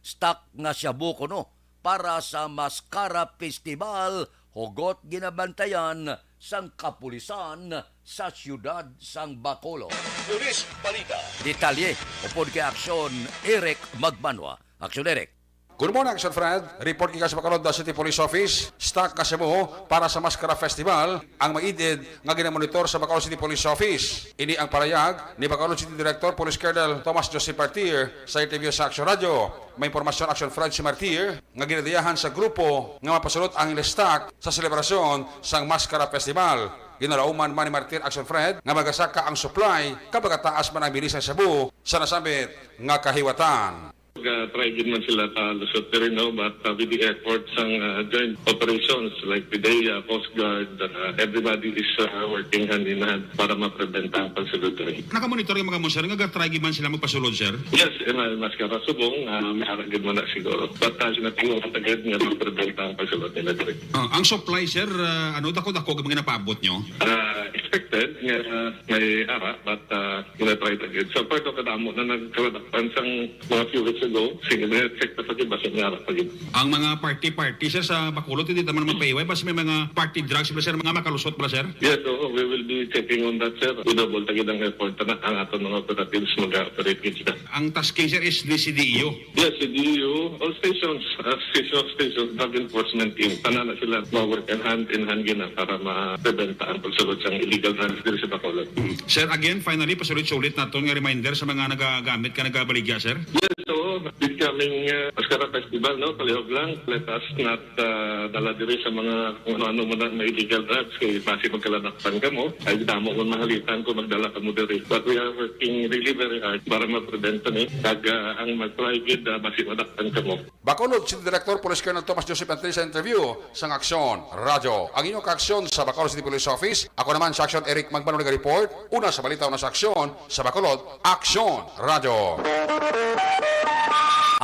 stock nga shabu kuno para sa Mascara Festival, hugot ginabantayan sang kapulisan sa siyudad sang Bacolod. Police Balita. Detalye upod kay Aksyon Eric Magbanwa. Aksyon Eric. Good morning, Action Fred. Report gikan sa Bacolod City Police Office. Stock nga shabu para sa Mascara Festival ang maid-id nga ginamonitor sa Bacolod City Police Office. Ini ang parayag ni Bacolod City Director Police Colonel Thomas Joseph Martir sa interview sa Action Radio. May impormasyon, Action Fred, si Martir nga ginadayahan sa grupo nga mapasulot ang stock sa selebrasyon sang Mascara Festival. Ginalauman man ni Martir, Action Fred, nga magasaka ang supply kag magataas man ang bili sang shabu sa nasambit nga kahiwatan. Ga-try gid man sila kalusot diri, no, but, uh, with the effort sang, uh, joint operations like PDEA, Coast Guard, uh, everybody is, uh, working hand in hand para mapreventa ang pagsulod diri. Nakamonitor yung mga mo, sir, nga ga-try gid man sila magpasulod, sir? Yes, in, uh, mas karasubong, uh, may ara gid man na siguro. But, uh, sinatinguhan ta gid nga mapreventa ang pagsulod nila diri. Ah, ang supply, sir, ah, ano, dako-dako ang mga napaabot nyo? Ah, expected nga, uh, may ara, but, uh, gina-try ta gid. So, part of kadamo na nagkaladakpan sang mga few weeks ago, sige, na-check na pa gid, basta may ara pa gid. Ang mga party-party, sir, sa Bacolod, hindi naman magpaiway. Basta may mga party drugs, sir, mga makalusot pala, sir? Yes, oo, we will be checking on that, sir. Idouble ta gid ang effort na ang aton mga operatives mag-operate gid sila. Ang tasking, sir, is the C D E U? Yes, C D E U, all stations, uh, station, stations, drug enforcement team. Tanan na sila ma-work and hand in hand gina para ma-prevent ang pagsulod sang illegal illegal drugs diri sa Bacolod. Mm. Sir, again, finally, pasulit-sulit naton nga reminder sa mga nagagamit ka nagabaligya, sir. Yes, oo. This coming, uh, Mascara Festival, no, palihog lang, let us not, uh, dala diri sa mga kung ano-ano mo na, na illegal drugs, kay basi magkaladakpan kamo, ay damo kung mahalitan kung magdala kamo diri. But we are working really very hard para ma-prevent ni. Kag, uh, ang mag-try gid, uh, basi madakpan kamo. Bacolod City Director Police Colonel Thomas Joseph Anthony sa interview sang Aksyon Radyo. Ang inyong kaaksyon sa Bacolod City Police Office, ako naman sa Aksyon Eric Magmano nag-report. Una sa balita, una sa aksyon sa Bacolod, Aksyon Radyo.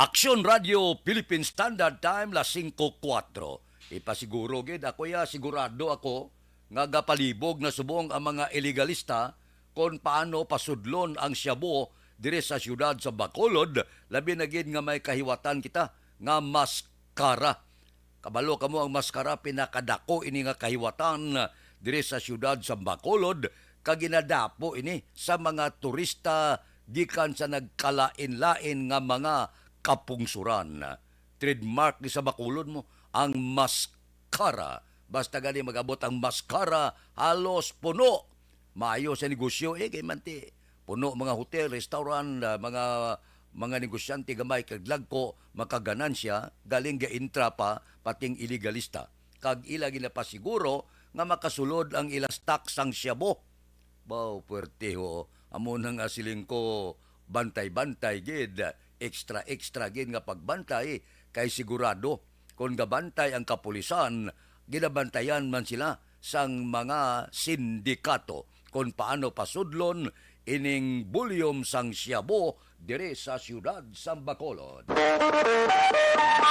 Aksyon Radyo, Philippine Standard Time, las singko kuwatro. Ipasiguro gid ako ya, sigurado ako nga gapalibog na subong ang mga ilegalista kon paano pasudlon ang shabu diri sa siyudad sa Bacolod, labi na gid nga may kahiwatan kita nga Mascara. Kabalo kamo, ang Mascara pinakadako ini nga kahiwatan diri sa siyudad sa Bacolod, kag ginadapo ini sa mga turista gikan sa nagkalain-lain nga mga kapungsuran. Trademark ni sa Bacolod mo ang Mascara. Basta gani mag-abot ang Mascara, halos puno. Maayo sa negosyo, eh, kay manti puno mga hotel, restaurant, ah, mga, mga negosyante gamay kag dagko makaganansya, galing gaintra pa pating ilegalista. Kag ila ginapasiguro nga makasulod ang ila stock sang shabu. Baw, puwerte ho. Amo na nga siling ko, bantay-bantay gid, extra-extra gid nga pagbantay, kay sigurado kon gabantay ang kapulisan, ginabantayan man sila sang mga sindikato kon paano pasudlon ining volume sang shabu diri sa siyudad sang Bacolod.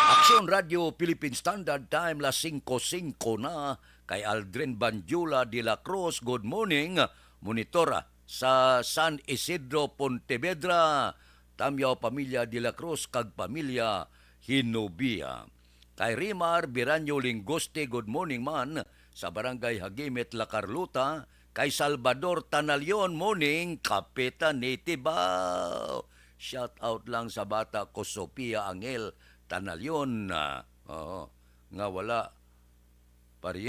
Aksyon Radyo Philippine Standard Time, las singko singko na. Kay Aldrin Banjula de la Cruz, good morning. Monitor sa San Isidro, Pontevedra. Tamyaw pamilya de la Cruz kag pamilya Hinobia. Kay Rimar Biranyo Lingoste, good morning man, sa Barangay Hagimit, La Carlota. Kay Salvador Tanalion, morning, Kapitan Nitibaw. Shout out lang sa bata ko, Sofia Angel Tanalion, ah, oo, nga wala pari.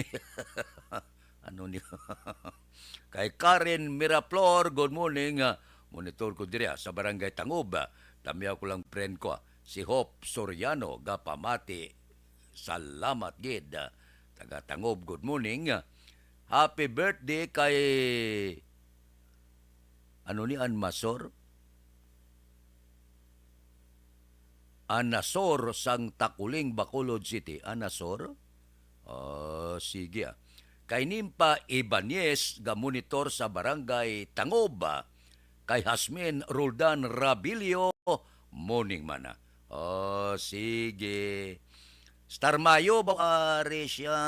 Ano ni? Kay Karen Miraflor, good morning. Ah, monitor ko diri, ah, sa Barangay Tangob. Ah, tamyaw ko lang, friend ko, ah, si Hope Soriano, gapamati. Salamat gid. Ah, taga Tangob, good morning. Ah, happy birthday kay, ano ni, Anmasor? Anasor sang Taculing, Bacolod City. Anasor? Ah, sige, ah. Kay Nimpa Ibanez, ga monitor sa Barangay Tangob, ah. Kay Hasmin Roldan Rabilio, morning man, ah. Oh, sige. Star Mayo, ba, ari siya?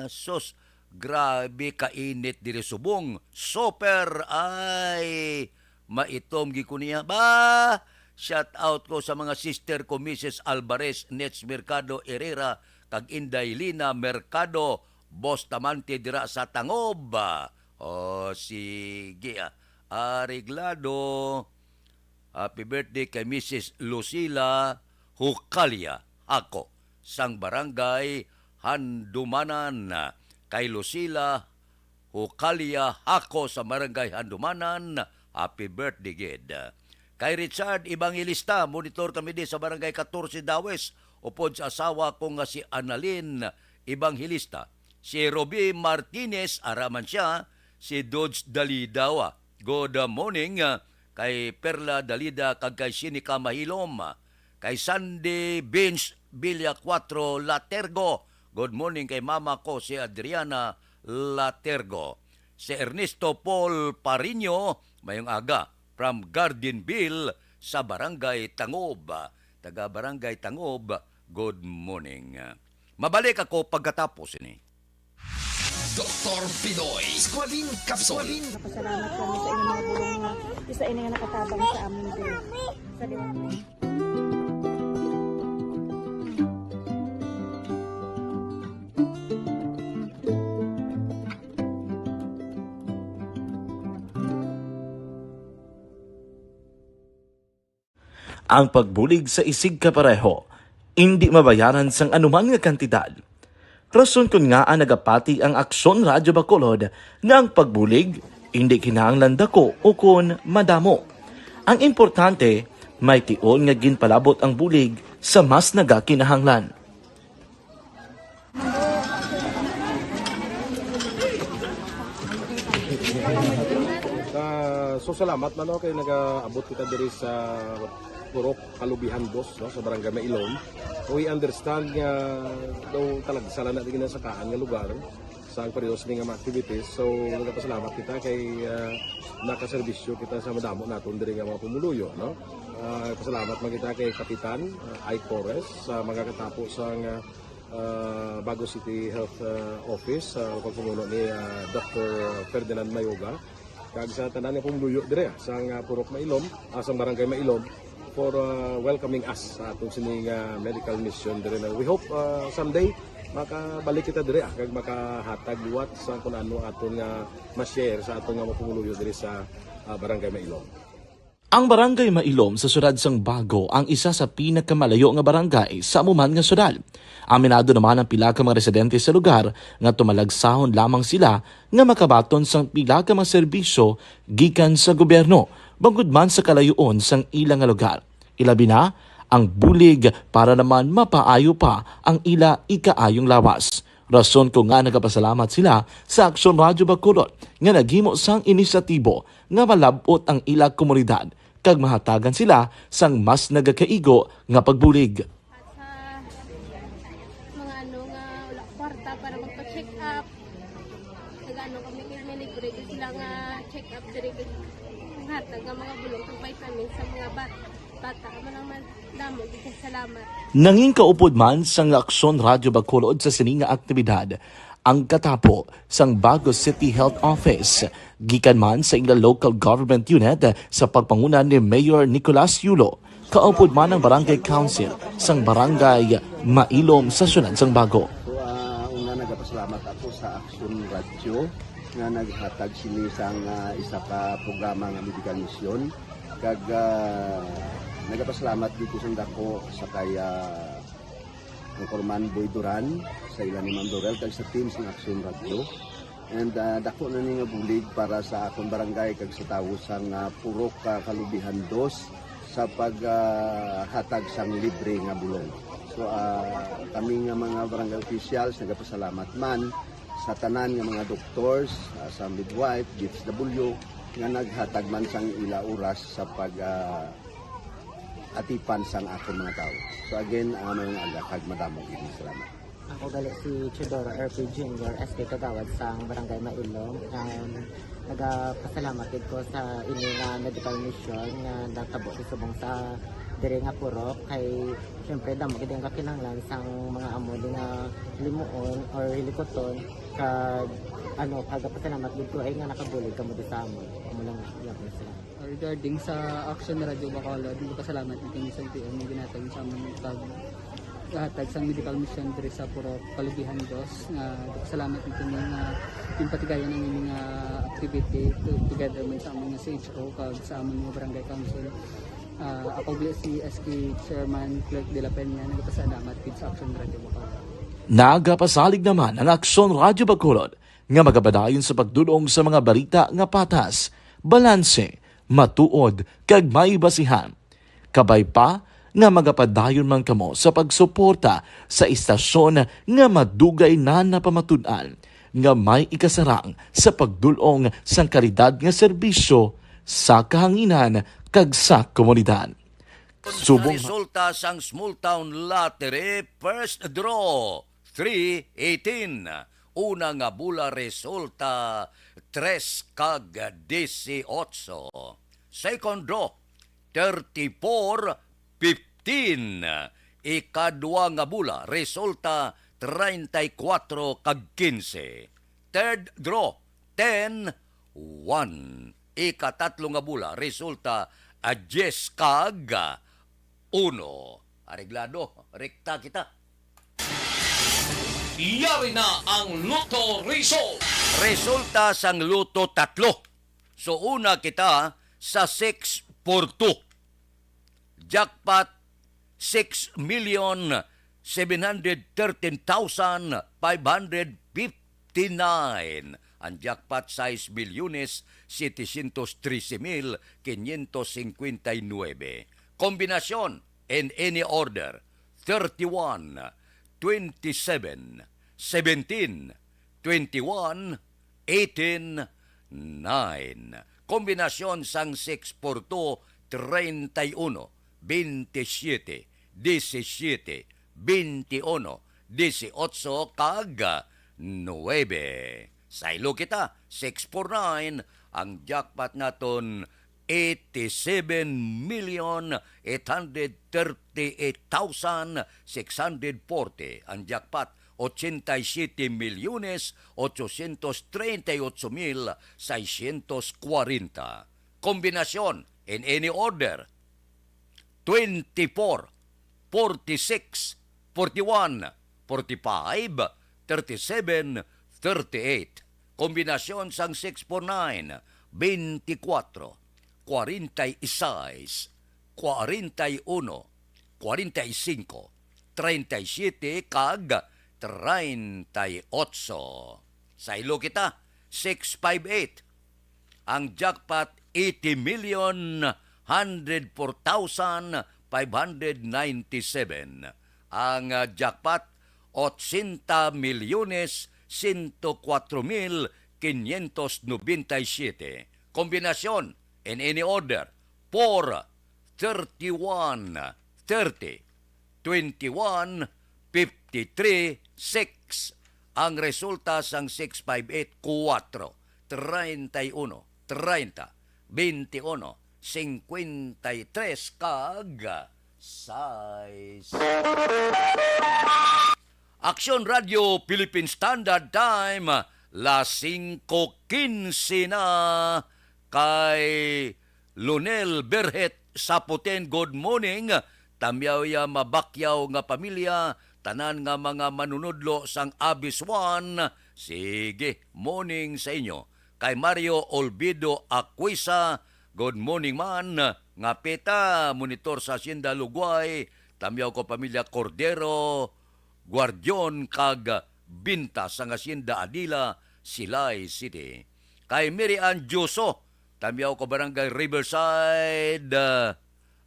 Sus, grabe kainit diri subong. Super, ay, maitom gid ko niya. Ba, shout out ko sa mga sister ko, Missus Alvarez, Nets Mercado Herrera, kag Inday Lina Mercado, Boss Tamante dira sa Tangob. Oh, sige, ah. Areglado. Happy birthday kay Missus Lucila Hucalia Ako sang Barangay Handumanan. Kay Lucila Hucalia Ako sa Barangay Handumanan, happy birthday gid. Kay Richard Evangelista, monitor kami di sa Barangay Catorce Dawes, upod sa asawa ko nga si Annalyn Evangelista. Si Roby Martinez, ara man siya, si Dodge Dalidawa. Good morning, ah, kay Perla Dalida kag kay Sinica Mahilom, ah, kay Sandy Vince Villacuatro Latergo. Good morning kay mama ko, si Adriana Latergo. Si Ernesto Paul Pariño, mayong aga, from Gardenville sa Barangay Tangob. Taga Barangay Tangob, good morning. Mabalik ako pagkatapos ini. Doktor Pinoy Squalene Capsule. Nagpasalamat kami sa inyong mga bulong nga isa ini nga nakatabang sa amin diri. Sa liwanag. Ang pagbulig sa isigkapareho indi mabayaran sang anuman nga kantidad. Rason kon ngaa nagapati ang Aksyon Radyo Bacolod nga ang pagbulig indi kinahanglan dako ukon madamo. Ang importante, may tion nga ginpalabot ang bulig sa mas nagakinahanglan. Ah, so salamat man, no, kay nagaabot kita diri sa Purok Kalubihan Dos, no, sa Barangay Mailom. We understand nga daw talagsa lang na di ginasakaan nga lugar sa ang pareho sini nga mga activities. So, nagapasalamat kita kay, ah, nakaserbisyo kita sa madamo naton diri nga mga pumuluyo, no? Ah, pasalamat man kita kay Kapitan, ah, Ike Torres, sa mga katapo sa nga, ah, Bago City Health, ah, Office, sa pagpamuno ni, ah, Doctor Ferdinand Mayoga, kag sa tanan nga pumuluyo dire, ah, sa nga Purok Mailom, ah, sa Barangay Mailom, for, ah, welcoming us sa aton sini nga medical mission dire na. We hope, ah, someday makabalik kita dire, ah, kag makahatag liwat sa kun ano aton nga ma-share sa aton nga mga pumuluyo dire sa, ah, Barangay Mailom. Ang Barangay Mailom sa siyudad sang Bago ang isa sa pinakamalayo nga barangay sa amo man nga siyudad. Aminado naman ang pila ka mga residente sa lugar nga tumalagsahon lamang sila nga makabaton sang pila ka mga serbisyo gikan sa gobyerno, bangod man sa kalayoon sang ila nga lugar. Ilabi na ang bulig para naman mapaayo pa ang ila ikaayong lawas. Rason kon ngaa nagapasalamat sila sa Aksyon Radyo Bacolod nga naghimo sang inisyatibo nga malab-ot ang ila komunidad kag mahatagan sila sang mas nagakaigo nga pagbulig. At sa mga ano nga wala kwarta para magpa-check up, nag-ano kami, may libre din sila nga check up diri, kag hatag nga mga bulong kag vitamins sa mga bat-, bata. Amo lang man, damo gid kay salamat. Nangin kaupod man sang Aksyon Radyo Bacolod sa sini nga aktibidad ang katapo sang Bago City Health Office, gikan man sa ila local government unit sa pagpanguna ni Mayor Nicolas Yulo. Kaupod man ang Barangay Council sang Barangay Mailom sa siyudad sang Bago. So, ah, una, nagapasalamat ako sa Aksyon Radyo nga naghatag sini sang, ah, isa ka programa nga medical mission. Kag, ah, nagapasalamat dito sa dako sa kay, ah, Anchorman Boy Duran, sa ila ni Ma'am Dorel, kag sa team sang Aksyon Radyo. And, ah, dako na ni nga bulig para sa akon barangay kag sa tawo sang, ah, Purok, ah, Kalubihan Dos sa pag, ah, hatag sang libre nga bulong. So, ah, kami nga mga barangay officials nagapasalamat man sa tanan nga mga doctors, ah, sa midwife, D S W, nga naghatag man sang ila oras sa pag, ah, atipan sang akon mga tawo. So again, ah, maayong aga kag madamo gid nga salamat. Ako gali si Teodoro R P Junior, S K Kagawad sang Barangay Mailom. Um, nagapasalamat gid ko sa ini nga medical mission nga natabo sa subong sa diri nga purok. Kay, syempre, damo gid ang kakinahanglan sang mga amo di nga limuon or hilikuton. Kag, ano, nagapasalamat gid ko ay nga nakabulig kamo di sa amon. Amo lang, salamat. Regarding sa Action Radio Bacolod, nagpasalamat gid kami sa L T O nga ginhatag sa amon pag hatag sang medical mission diri sa Purok Kalubihan Dos. Nga nagpasalamat gid kami nga ginpatigayon ang ining, ah, activity to-, together man sa amon nga C H O kag sa amon nga barangay council. Ah, ako gali si S K Chairman Clerk de la Peña, nagpasalamat gid sa Action Radio Bacolod. Nagapasalig naman ang Action Radio Bacolod nga magapadayon sa pagdul-ong sa mga balita nga patas, balanse, matuod, kag may basihan. Kabay pa nga magapadayon man kamo sa pagsuporta sa istasyon nga madugay na napamatud-an nga may ikasarang sa pagdul-ong sang kalidad nga serbisyo sa kahanginan kag sa komunidad. Subong resulta sang Small Town Lottery First Draw, three eighteen. Una nga bola resulta tres kag dieciocho. Second draw, thirty-four fifteen. Ikadua nga bola resulta treinta y cuatro kag quince. Third draw, ten one. Ikatatlo nga bola resulta, ah, diyes kag uno. Areglado, rekta kita. Yari na ang Lotto Result. Resulta sang Lotto tatlo. So, una kita sa six four two. Jackpot, six million seven hundred thirteen thousand five hundred fifty-nine. Ang jackpot, sais milyones setecientos trese mil quinientos cincuenta y nueve. Kombinasyon, in any order, thirty-one, twenty-seven, seventeen, twenty-one, eighteen, nine. Kombinasyon sang six four two, treinta y uno, veintisiete, disisiete, veintiuno, dieciocho, kag nuebe. Saylo kita, six four nine, ang jackpot naton, eighty-seven million eight hundred thirty-eight thousand six hundred forty. Ang jackpot, ochenta y siete milyones ochocientos treinta y ocho mil seiscientos cuarenta. Kombinasyon, in any order, twenty-four, forty-six, forty-one, forty-five, thirty-seven, thirty-eight. Kombinasyon sang six four nine, twenty-four, forty-six, forty-one, forty-five, treinta y siete, kag treinta y ocho. Saylo kita, six five eight. Ang jackpot, eighty million hundred four thousand five hundred ninety-seven. Ang, ah, jackpot, ochenta milyones sento kuwatro mil quinientos nobenta y siete. Kombinasyon, in any order, four, thirty-one, thirty, twenty-one, fifty-three, six. Ang resulta sang six five eight, kuwatro, treinta y uno, treinta, veintiuno, cincuenta y tres, kag sais. Aksyon Radio Philippine Standard Time, las singko quince na. Kay Lonel Berhet Saputen, good morning. Tamyaw ya Mabakyaw nga pamilya, tanan nga mga manunudlo sang Abiswan. Sige, morning sa inyo. Kay Mario Olvido Aquisa, good morning man. Nga peta, monitor sa Hacienda Lugway. Tamyaw ko pamilya Cordero, Guardion, kag Binta sang Hacienda Adila, Silay City. Kay Mary Ann Dioso, tamyaw ko Barangay Riverside, ah,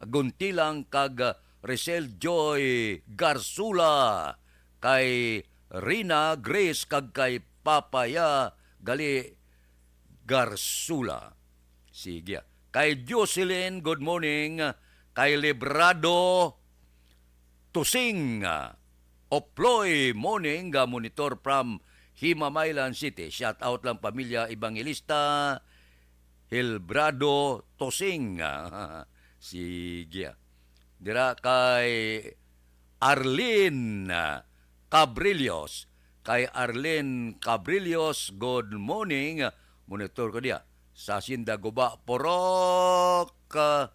Guntilang, kag, ah, Ricel Joy Garsula, kay Rina Grace, kag kay Papaya Gali Garsula. Sige. Kay Jocelyn, good morning. Kay Librado Tusing, ah, Oploy, morning, nga monitor from Himamaylan City. Shout out lang pamilya Evangelista Hilbrado Tosing. Sige. Dira kay Arlene Cabrillos. Kay Arlene Cabrillos, good morning. Monitor ko diya sa Hacienda Guba, Purok, ah,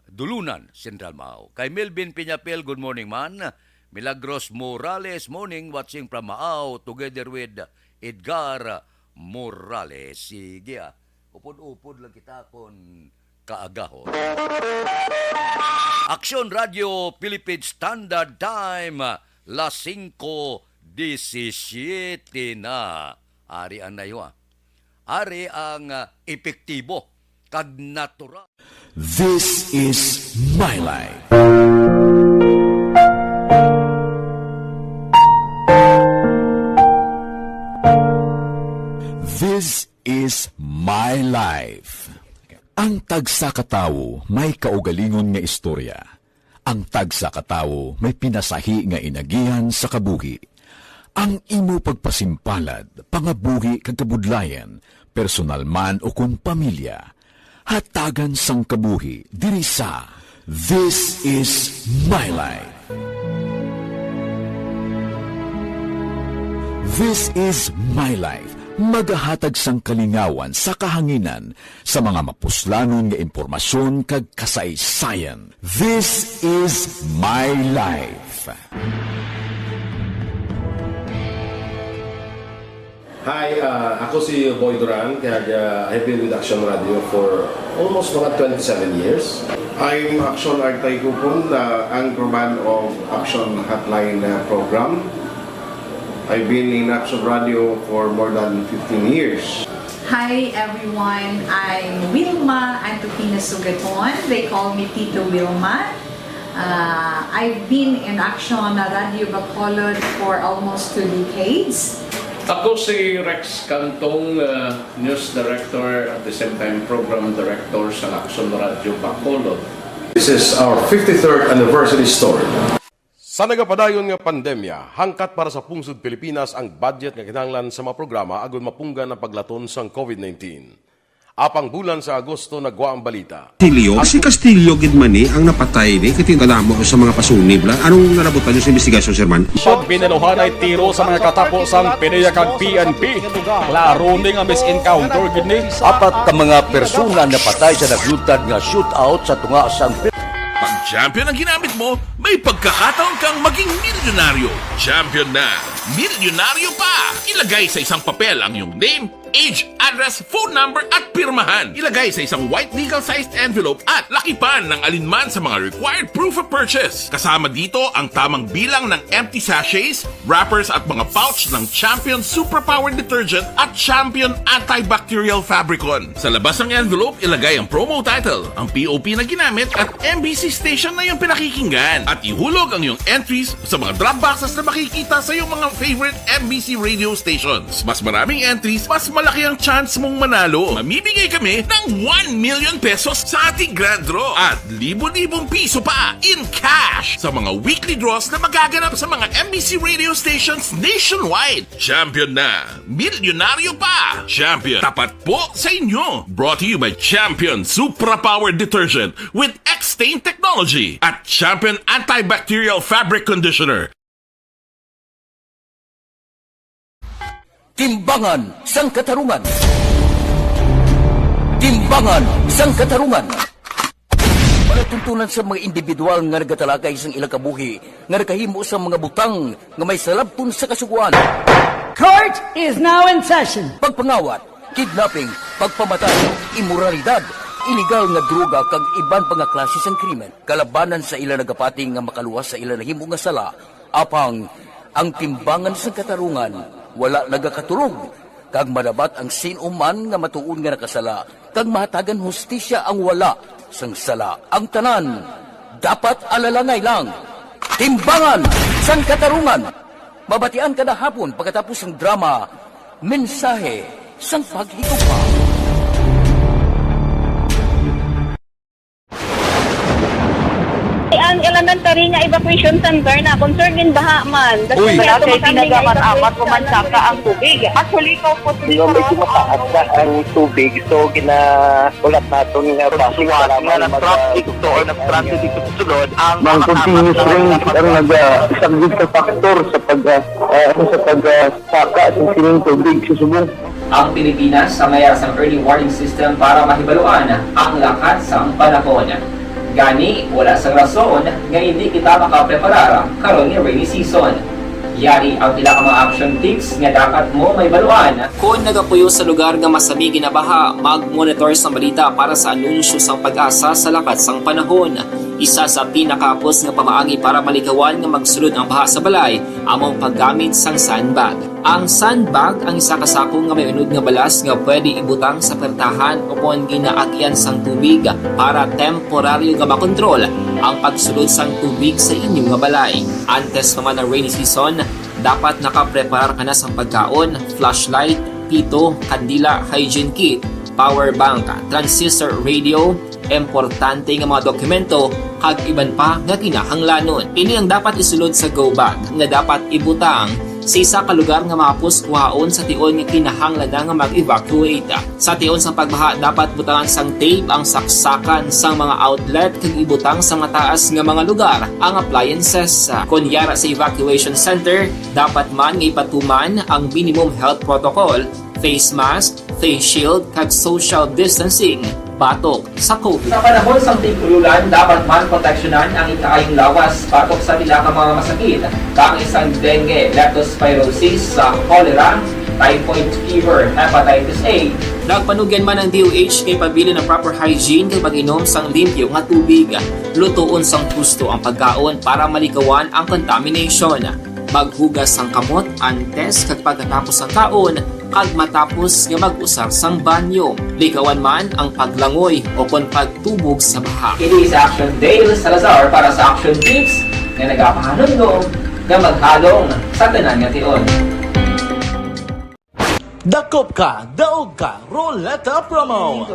Dulunan, Central Mao. Kay Melvin Piñapel, good morning man. Milagros Morales, morning, watching from Mao, together with Edgar Morales. Sige, ah. Upod-upod lang kita kon kaagahon. Aksyon Radio Philippine Standard Time, las singko disisiete na. Ari ang naywa. Ari ang, ah, epektibo kag natural. This is My Life. This is My Life. Ang tagsa ka tawo may kaugalingon nga istorya. Ang tagsa ka tawo may pinasahi nga inagihan sa kabuhi. Ang imo pagpasimpalad, pangabuhi kag kabudlayan, personal man ukon pamilya, hatagan sang kabuhi diri sa This Is My Life. This Is My Life, magahatag sang kalingawan sa kahanginan sa mga mapuslanon nga impormasyon kag kasaysayan. This Is My Life. Hi, ah, ako si Boy Duran, kag, ah, I've been with Action Radio for almost mga twenty-seven years. I'm Action Artay Kupon, the anchorman of Action Hotline, uh, program. I've been in Action Radio for more than fifteen years. Hi everyone, I'm Wilma Antokina Sugaton. They call me Tito Wilma. Uh, I've been in Action Radio Bacolod for almost two decades. Ako si Rex Cantong, uh, news director, at the same time program director sa Action Radio Bacolod. This is our fifty-third anniversary story. Sa nagapadayon nga pandemya, hangkat para sa pungsod Pilipinas ang budget nga kinahanglan sa mga programa agud mapunggan ang paglaton sang covid nineteen. Apang bulan sa Agosto nagwa ang balita. Castillo? Si Castillo gid man ni ang napatay ni, kay kadamo sa mga pasunib la. Anong nalabutan niyo sa investigasyon, Sir Man? Sa binaluhanay tiro sa mga katapo sang PDEA kag P N P. Klaro ni nga mis-encounter gid ni. Apat ka mga persona napatay sa nagluntad nga shootout sa tunga sang Pag champion ang ginamit mo, may pagkakataon kang maging milyonaryo. Champion na! Milyonaryo pa! Ilagay sa isang papel ang iyong name, age, address, phone number, at pirmahan. Ilagay sa isang white legal-sized envelope at lakipan ng alinman sa mga required proof of purchase. Kasama dito ang tamang bilang ng empty sachets, wrappers, at mga pouch ng Champion Superpower Detergent at Champion Antibacterial Fabricon. Sa labas ng envelope, ilagay ang promo title, ang P O P na ginamit, at M B C station na iyong pinakikinggan. At ihulog ang iyong entries sa mga drop boxes na makikita sa iyong mga favorite M B C radio stations. Mas maraming entries, mas malaki ang chance mong manalo. Mamimigay kami ng one million pesos sa ating grand draw at libo-libong piso pa in cash sa mga weekly draws na magaganap sa mga M B C radio stations nationwide. Champion na! Milyonaryo pa! Champion, tapat po sa inyo! Brought to you by Champion Supra Power Detergent with X-Stain Technology at Champion Antibacterial Fabric Conditioner. Timbangan sang Katarungan. Timbangan sang Katarungan. Palatuntunan sa mga individual nga nagatalakay sang ilang kabuhi nga nakahimo sang mga butang nga may salabton sa Kasugoan. Court is now in session. Pagpangawat, kidnapping, pagpamatay, imoralidad, iligal nga droga kag iban pa nga klase sang krimen. Kalabanan sa ila nagapati nga makaluwas sa ila nahimo nga sala, apang ang Timbangan sang Katarungan wala nagakatulog, kag madabat ang sin-o man nga matuod nga nakasala, kag mahatagan hustisya ang wala sang sala. Ang tanan dapat alalangay lang. Timbangan sang Katarungan. Mabatian kada hapon pagkatapos sang drama, Mensahe sang Paghigugma. Ang elementary nga evacuation center na concern din baha man. Uy. Wala kay tinaga man amat ko man saka ang tubig. Actually, ko po Medyo mataas na ang tubig, so ginaulat naton nga basi nga nag-traffic to or nag-transit dito sa sulod ang mga continuous rain ang nagasaglit sa factor sa pag, ah, ah, sa pag, ah, saka sa sining tubig sa subong. Ang Pilipinas sa mayara sang early warning system para mahibaluan ang lakat sang panahon. Gani, wala sang rason nga hindi kita makapreparar karon nga rainy season. Yari ang pila ka mga action tips nga dapat mo mahibaluan. Kon nagapuyo sa lugar nga masami ginabaha, mag-monitor sang balita para sa anunsyo sang PAGASA sa lakat sang panahon. Isa sa pinakahapos nga pamaagi para malikawan nga magsulod ang baha sa balay amo ang paggamit sang sandbag. Ang sandbag ang isa ka sako nga may unod nga balas nga pwede ibutang sa pertahan ukon ginaagian sang tubig para temporaryo nga makontrol ang pagsulod sang tubig sa inyo nga balay. Antes pa man ang rainy season, dapat nakapreparar ka na sang pagkaon, flashlight, pito, kandila, hygiene kit, power bank, transistor radio, importante nga mga dokumento, kag iban pa nga kinahanglanon. Ini ang dapat isulod sa go bag nga dapat ibutang sa isa ka lugar nga mahapos kuhaon sa tion nga kinahanglan na nga mag-evacuate. Sa tion sang pagbaha, dapat butangan sang tape ang saksakan sang mga outlet kag ibutang sa mataas nga mga lugar ang appliances. Kon yara sa evacuation center, dapat man nga ipatuman ang minimum health protocol, face mask, face shield, kag social distancing batok sa COVID. Sa panahon sang tig-ululan, dapat man proteksyonan ang ikaayong lawas batok sa pila ka mga masakit, kaangay sang dengue, leptospirosis, sa cholera, typhoid fever, hepatitis A. Nagpanugyan man ang D O H kay pabilin ang proper hygiene kag pag-inom sang limpyo nga tubig. Lutoon sang husto ang pagkaon para malikawan ang contamination. Maghugas sang kamot antes kag pagkatapos sang kaon kag matapos nga mag-usar sang banyo. Likawan man ang paglangoy o kon pagtubog sa baha. Ini si Action Dale Salazar para sa Action Tips nga nagapahanumdom nga maghalong sa tanan nga tion. Dakop ka, daog ka, Roleta Promo!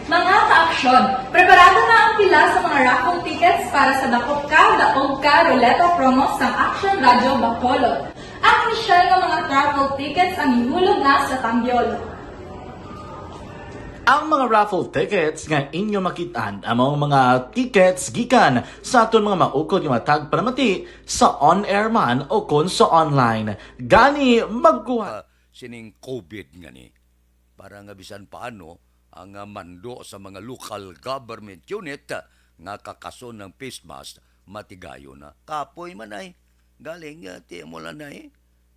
Mga ka-aksyon, preparado na ang pila sa mga raffle tickets para sa Dakop Ka, Daog Ka Roleta Promo sang Action Radio Bacolod. Ang inisyal nga mga raffle tickets ang ihulog na sa Tambiol. Ang mga raffle tickets nga inyo makit-an amo ang mga tickets gikan sa aton mga maukod nga mga tagpanamati sa on-air man o kon sa online. Gani, magkuha sining COVID nga ni, para nga bisan paano ang, ah, mando sa mga local government unit, ah, nga kakason ng face mask, matigayon na. Kapoy man ay. Galing, ah, ti mo lang na eh.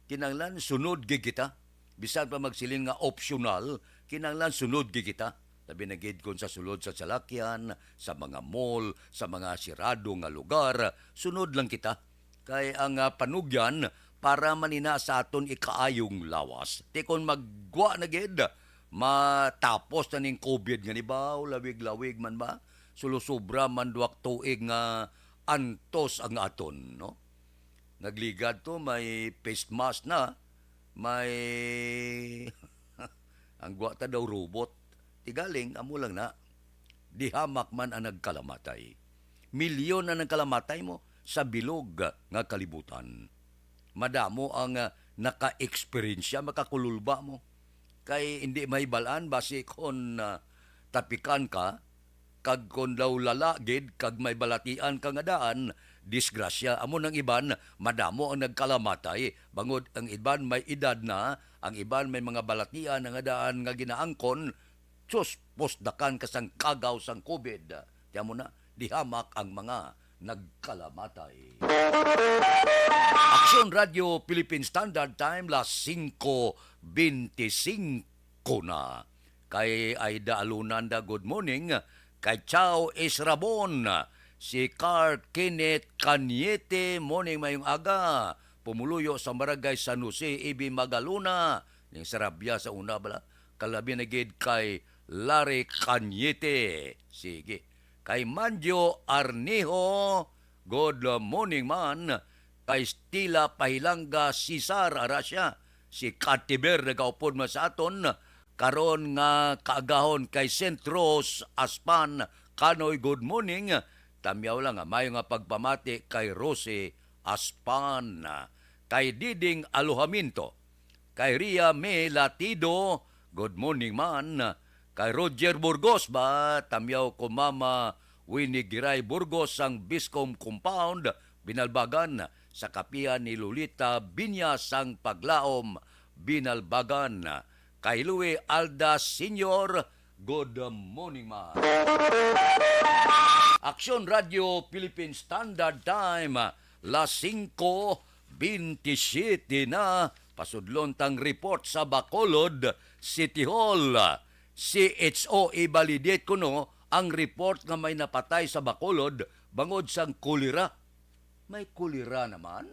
Kinanglan, sunod gid kita. Bisan pa magsiling nga optional, kinanglan sunod gid kita. Labi na gid kon sa sulod sa salakyan, sa mga mall, sa mga sirado nga lugar, sunod lang kita. Kay ang, ah, panugyan para man ina sa aton ikaayong lawas. Ti kon maggwa na gid, matapos na ning COVID nga ni ba, o lawig-lawig man ba, sulusubra man duwak tuig nga antos ang aton, no? Nagligad to, may face mask na, may ang gwa ta daw robot. Tigaling, amo lang na. Dihamak man ang nagkalamatay. Milyon na nagkalamatay mo sa bilog nga kalibutan. Madamo ang, ah, naka-eksperyensya, makakululba mo. Kay hindi mahibalaan basi kon, ah, tapikan ka, kag kon daw lala gid kag may balatian ka nga daan, disgrasya. Amo nang iban, madamo ang nagkalamatay, bangod ang iban may edad na, ang iban may mga balatian nga daan nga ginaangkon, sus, pusdakan ka sang kagaw sang COVID. Ti amo na, dihamak ang mga nagkalamatay. Aksyon Radio Philippine Standard Time, las singko bente singko na. Kay Aida Alunanda, good morning. Kay Chao Israbon, si Carl Kenneth Cañete, morning, mayong aga. Pumuluyo sa Barangay San Jose, Ibi Magaluna. Ning Sarabia sa una bala. Kalabi na gid kay Larry Cañete. Sige. Kay Manjo Arnijo, good morning man. Kay Stila Pahilanga, Cesar Aracia, si Katiber nagaupod man sa aton. Karon nga kaagahon kay Saint Rose Aspan, Kanoy, good morning. Tamyaw lang nga mayo nga pagpamati kay Rosie Aspan. Kay Diding Alojamiento, kay Ria May Latido, good morning man. Kay Roger Burgos ba, tamyaw ko Mama Winnie Giray Burgos sang Biscom Compound, Binalbagan, sa kapihan ni Lolita Binya sang Paglaom, Binalbagan. Kay Louie Alda Senior, good morning, ma. Aksyon Radio Philippine Standard Time, las singko bente siyete na, pasudlon tang report sa Bacolod City Hall. C H O, i-validate kuno ang report nga may napatay sa Bacolod bangod sang kolera. May kolera naman?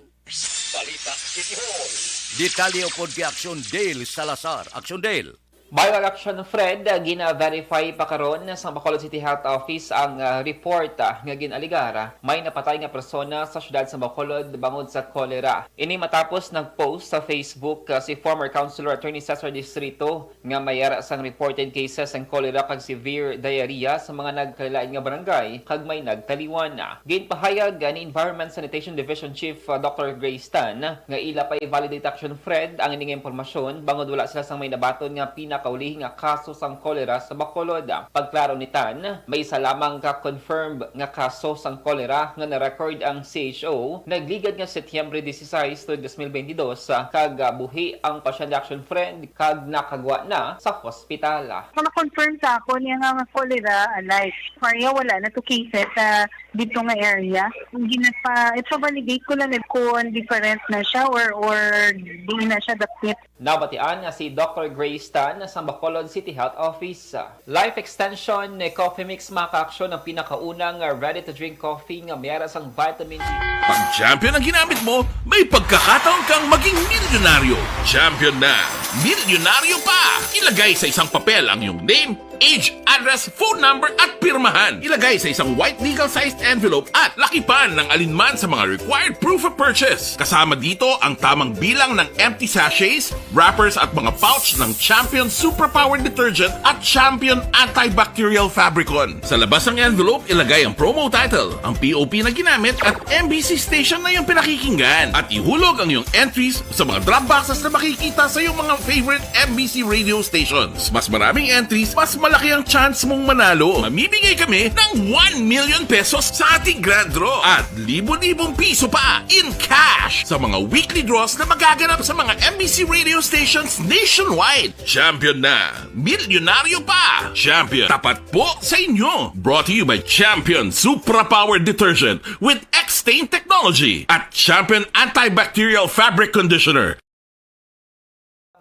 Balita City Hall. Detalye upod kay Aksyon Dale Salazar. Aksyon Dale. Viral Action Fred, gina-verify pa karon sa Bacolod City Health Office ang, ah, report, ah, nga gin-alegar may napatay nga persona sa siyudad sa Bacolod bangod sa kolera. Ini matapos nag-post sa Facebook, ah, si former Councilor Attorney Cesar Distrito nga may ara sang reported cases sang kolera kag severe diarrhea sa mga nagkalain nga barangay kag may nagtaliwan. Ginpahayag ni Environment Sanitation Division Chief, uh, Doctor Grace Tan nga ila pa i-validate Action Fred ang ini nga impormasyon bangod wala sila sang may nabaton nga pina Kaulihi nga kaso sang kolera sa Bacolod. Pagklaro ni Tan, may isa lamang ka confirmed nga kaso sang kolera nga na-record ang C H O nagligad nga Setyembre dieciséis, dos mil veintidós, kag, ah, buhi ang pasyente, action friend, kag nakagwa na sa hospital. Sa na-confirm sa ako niya nga, nga kolera, alive. Maria, wala na to cases sa dito nga area. Ang ginapa-, ipa-validate ko lang kung different na siya or, or di na siya dapit. Nabatian nga si Doctor Grace Tan sa Bacolod City Health Office. Life Extension Coffee Mix, mga kaaksyon, ang pinakaunang ready-to-drink coffee nga may ara sang vitamin C. Pag Champion ang ginamit mo, may pagkakataon kang maging milyonaryo. Champion na, milyonaryo pa! Ilagay sa isang papel ang iyong name, age, address, phone number, at pirmahan. Ilagay sa isang white legal-sized envelope at lakipan ng alinman sa mga required proof of purchase. Kasama dito ang tamang bilang ng empty sachets, wrappers, at mga pouch ng Champion Superpower Detergent at Champion Antibacterial Fabricon. Sa labas ng envelope, ilagay ang promo title, ang P O P na ginamit, at M B C station na iyong pinakikinggan. At ihulog ang iyong entries sa mga drop boxes na makikita sa iyong mga favorite M B C radio stations. Mas maraming entries, mas malaki ang chance mong manalo. Mamimigay kami ng one million pesos sa ating grand draw at libo-libong piso pa in cash sa mga weekly draws na magaganap sa mga M B C radio stations nationwide. Champion na! Milyonaryo pa! Champion, tapat po sa inyo! Brought to you by Champion Supra Power Detergent with X-Stain Technology at Champion Antibacterial Fabric Conditioner.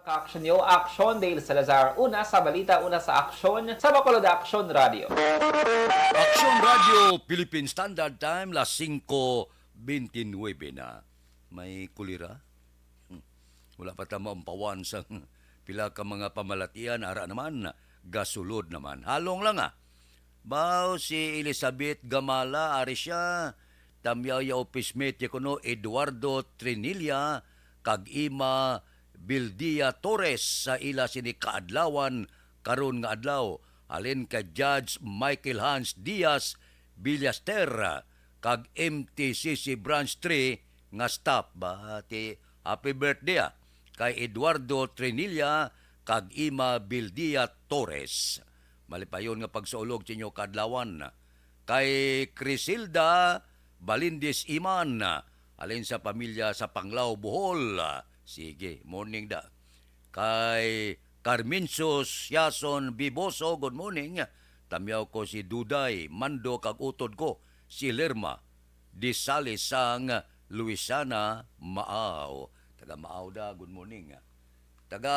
Kaaksyon niyo, Aksyon Dale Salazar. Una sa balita, una sa aksyon, sa Bacolod Aksyon Radio. Aksyon Radio, Philippine Standard Time, las singko bente nuebe na. May kulira? Hmm. Wala pa ta maumpawan sa pila ka mga pamalatian, ara naman, gasulod naman. Halong lang, ah. Baw si Elizabeth Gamala, ari siya, tamyaw ya office mate ya kuno Eduardo Trinilla kag Ima Bildia Torres sa ila sini kaadlawan karon nga adlaw, halin kay Judge Michael Hans Diaz Villaster kag M T C C Branch three nga staff. Ba, ti, happy birthday, ah, kay Eduardo Trinilla kag Ima Bildia Torres. Malipayon nga pagsaulog sa inyo kaadlawan. Kay Crisilda Balindis Iman, halin sa pamilya sa Panglao, Bohol. Sige, morning da. Kay Carmencio Siason Biboso, good morning. Tamyaw ko si Duday, Mando, kag utod ko si Lerma Disali sang Luisiana, Maaw. Taga Maaw da, good morning. Taga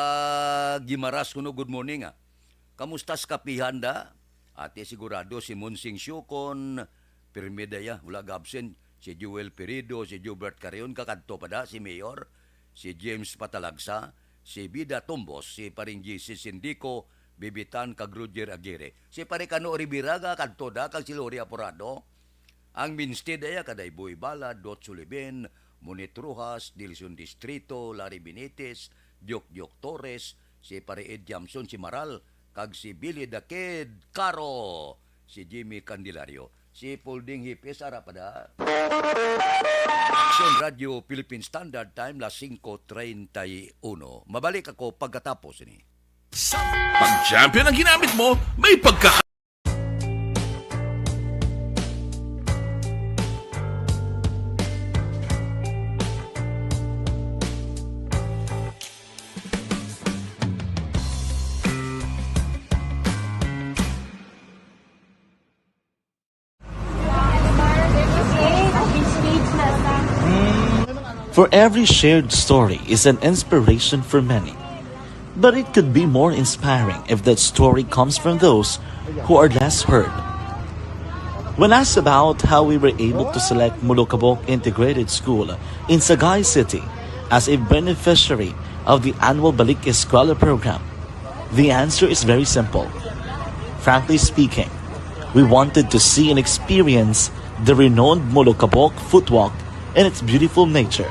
Guimaras kuno, good morning, ah. Kamusta sa kapihan da? Ati sigurado si Monsing Siukon, pirmi da ya, wala ga-absent. Si Joel Perido, si Jubert Carion, kakadto pa da, si Mayor, si James Patalagsa, si Bida Tumbos, si Paring G C Sindico, Bibitan, kag Roger Aguirre. Si Pare Kano Rivera, kakadto da, kag si Lori Aporado. Ang minstid aya kaday Boy Bala, Dot Sulibin, Monit Rojas, Dilson Distrito, Larry Benitez, Diok Diok Torres, si Pare Ed Jamson, si Maral, kag si Billy the Kid Caro, si Jimmy Candelario, si Polding Hipis, ara pa da. Action Radio Philippine Standard Time, las singko treinta y uno. Mabalik ako pagkatapos ni. Pag Champion ang ginamit mo, may pagka For every shared story is an inspiration for many. But it could be more inspiring if that story comes from those who are less heard. When asked about how we were able to select Molokabok Integrated School in Sagay City as a beneficiary of the annual Balik Eskwela program, the answer is very simple. Frankly speaking, we wanted to see and experience the renowned Molokabok Footwalk and its beautiful nature.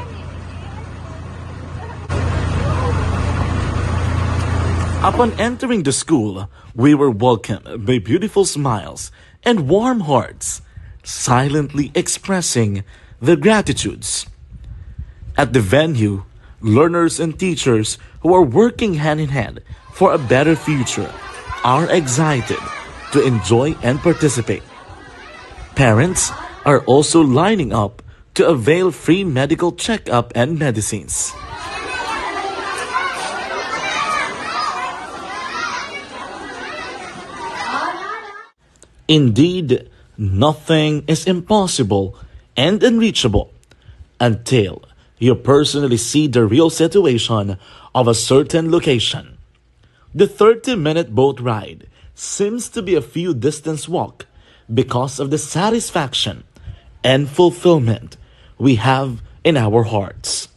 Upon entering the school, we were welcomed by beautiful smiles and warm hearts, silently expressing their gratitudes. At the venue, Learners and teachers who are working hand in hand for a better future are excited to enjoy and participate. Parents are also lining up to avail free medical checkup and medicines. Indeed, nothing is impossible and unreachable until you personally see the real situation of a certain location. The thirty-minute boat ride seems to be a few distance walk because of the satisfaction and fulfillment we have in our hearts.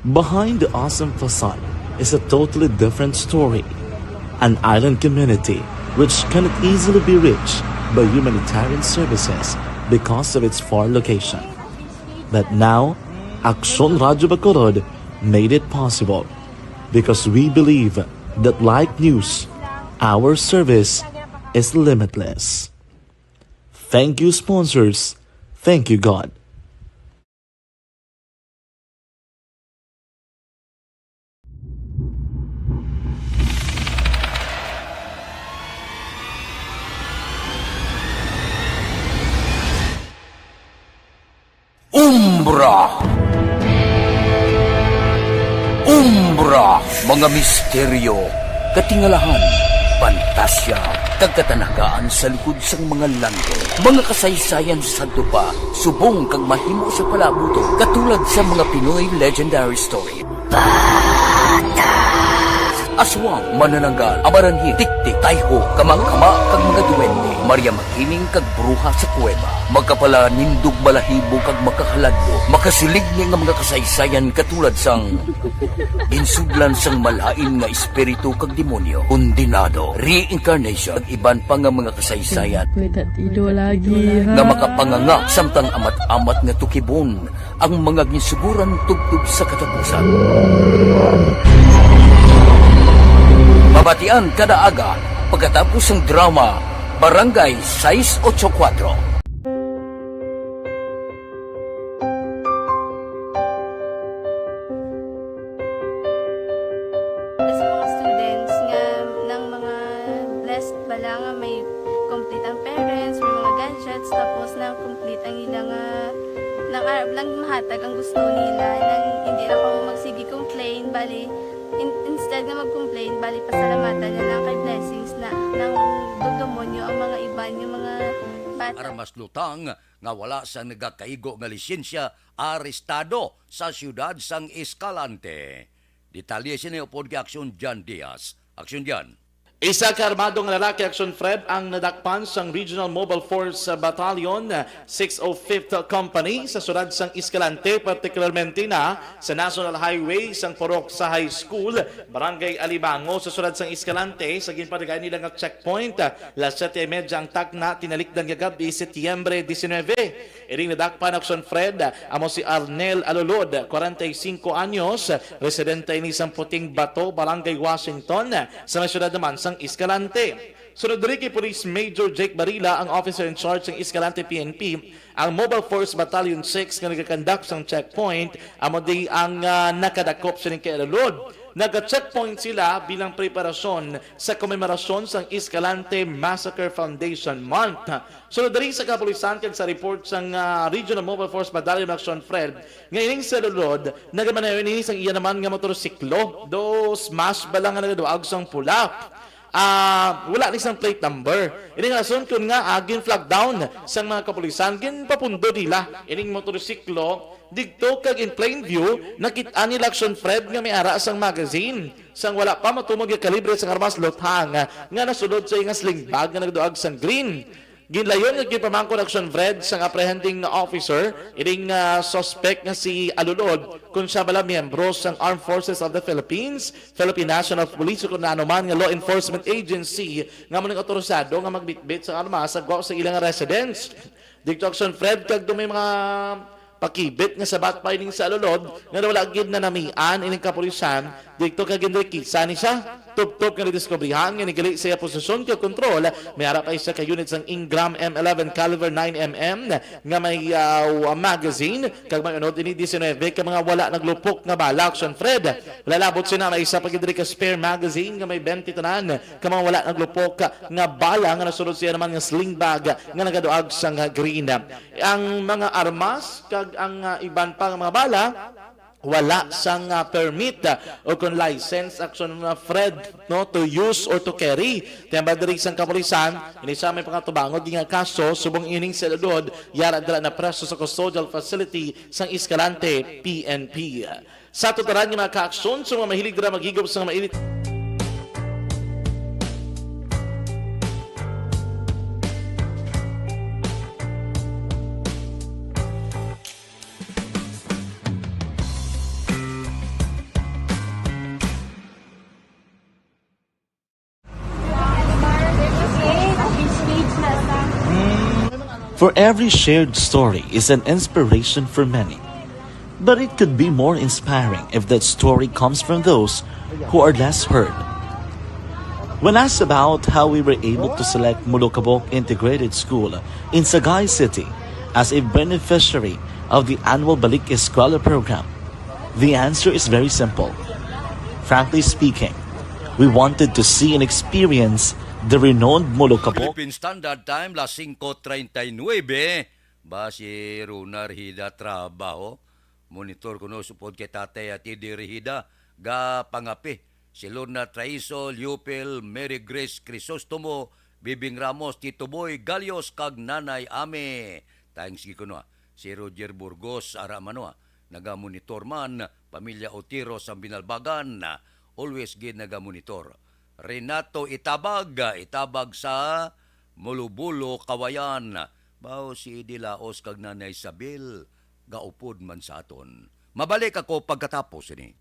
Behind the awesome facade is a totally different story. An island community which cannot easily be reached by humanitarian services because of its far location. But now, Aksyon Radyo Bacolod made it possible because we believe that like news, our service is limitless. Thank you, sponsors. Thank you, God. Umbra. Umbra, mga misteryo, katingalahan, pantasya, kag katanagaan sa likod sang mga langgit. Mga kasaysayan sa sadto pa, subong kag mahimo sa palabuton, katulad sa mga Pinoy legendary story. Aswang, manananggal, amaranhit, tiktik, tayho, kamakama, kag mga duwende, Maria Makiling kag bruha sa kuweba, makapalanindog balahibo kag makahaladlo, makasiligni nga mga kasaysayan katulad sang ginsudlan sang malain nga espiritu kag demonyo, kondenado, reincarnation, kag iban pa nga mga kasaysayan May tatido lagi, ha? nga makapanganga samtang amat-amat nga tukibon ang mga ginsuguran tubtob sa katapusan. Mabatian kada aga pagkatapos sang drama Barangay sais ocho kuwatro. Sa mga students nga nang mga blessed bala nga may complete ang parents, may mga gadgets, tapos nang complete ang ila nga nang arab lang mahatag ang gusto nila, nang hindi na ko magsige complain, bali in, instead nga mag-complain, bali pasalamatan na lang kay blessings na nang dugdumonyo ang mga iban nga mga bata. Armas lutang nga wala sang nagakaigo nga lisensya arestado sa siyudad sang Escalante. Detalye sini upod kay Aksyon Jan Diaz. Aksyon Jan. Isa ka armado nga lalaki, Action Fred, ang nadakpan sang Regional Mobile Force Battalion six oh fifth Company sa siyudad sang Escalante, partikularmente na sa National Highway sang purok sa High School, Barangay Alimango, sa siyudad sang Escalante, sa ginpadagayan nila nga checkpoint. Las siete y media ang takna tinalikdan nga gab-i, Setyembre diecinueve. Ining nadakpan, Action Fred, amo si Arnel Alulod, kwarenta y singko anyos, residente ini sang Puting Bato, Barangay Washington, sa may siyudad naman sang Escalante. Sunod diri kay Police Major Jake Barila, ang officer in charge sang Escalante P N P, ang Mobile Force Battalion six nga nagakandak sang checkpoint, amo di ang, ah, nakadakop sining kay Alulod. Naga-checkpoint sila bilang preparasyon sa komemorasyon sang Escalante Massacre Foundation Month. Sunod diri sa kapulisan kag sa report sang, ah, Regional Mobile Force Battalion Action Fred, nga ining si Alulod nagamanayon ini sang iya naman nga motorsiklo, do smash bala nga nagaduag sang pula. Ah, wala ni sang plate number. Ini nga rason kun nga, ah, gin-flag down sang mga kapulisan, ginpapundo nila ining motorsiklo didto, kag in plain view nakit-an nila, Action Fred, nga may ara sang magazine sang wala pa matumod nga kalibre sang armas luthang nga nasulod sa iya nga sling bag nga nagduag sang green. Ginlayon nga ginpamangkon, Action Fred, sang apprehending officer ining, ah, suspect nga si Alulod, kung siya bala miyembro sang Armed Forces of the Philippines, Philippine National Police, o kung ano man nga law enforcement agency nga amo ning autorisado nga magbitbit sang armas sa gwa sa ilang residence. Didto, Action Fred, kag do may mga pakibit nga sabat pa ining si Alulod nga wala gid nanamian ining kapulisan didto, kag ginrikisa ni siya. Tubtob nga nadiskubrihan nga nigali sa iya posisyon kag kontrol, may ara pa isa ka unit sang Ingram M eleven caliber nine M M nga may, ah, magazine, kag may unod ini diecinuebe ka mga wala naglupok nga bala. Action Fred, lalabot sina may isa pa gid diri ka spare magazine nga may twenty tanan ka mga wala naglupok nga bala nga nasulod siya naman nga sling bag nga nagaduag sang green. Ang mga armas kag ang, ah, iban pa nga mga bala wala sang, ah, permit, ah, o kon license, Action, ah, Fred, no, to use or to carry. Tembag diri sang kapulisan, ini sa may pangatubangon nga kaso, subong ining si Ludod, yara dira na preso sa custodial facility sang Escalante P N P. Sa tutoran nga mga kaaksyon, sa mga mahilig dira maghigop sa mga mainit. For every shared story is an inspiration for many. But it could be more inspiring if that story comes from those who are less heard. When asked about how we were able to select Molokabok Integrated School in Sagay City as a beneficiary of the annual Balik Eskwela program, the answer is very simple. Frankly speaking, we wanted to see and experience the renowned Molokabok. Philippine Standard Time, las singko treinta y nuebe. Ba si Rona Rehida trabaho? Monitor kuno supod kay Tatay at Idi Rehida, ga pangapi. Si Lorna Traiso, Liupil, Mary Grace Crisostomo, Bibing Ramos, Tito Boy, Galios, kag Nanay Ami. Thanks gid kuno, ah. Si Roger Burgos, ara man, ah, nagamonitor man, pamilya Otero sa Binalbagan, ah, always gid nagamonitor. Renato Itabag, ah, Itabag sa Mulubulo, Kawayan. Bao si Idi Laos kag Nanay Isabel, gaupod man sa aton. Mabalik ako pagkatapos ini.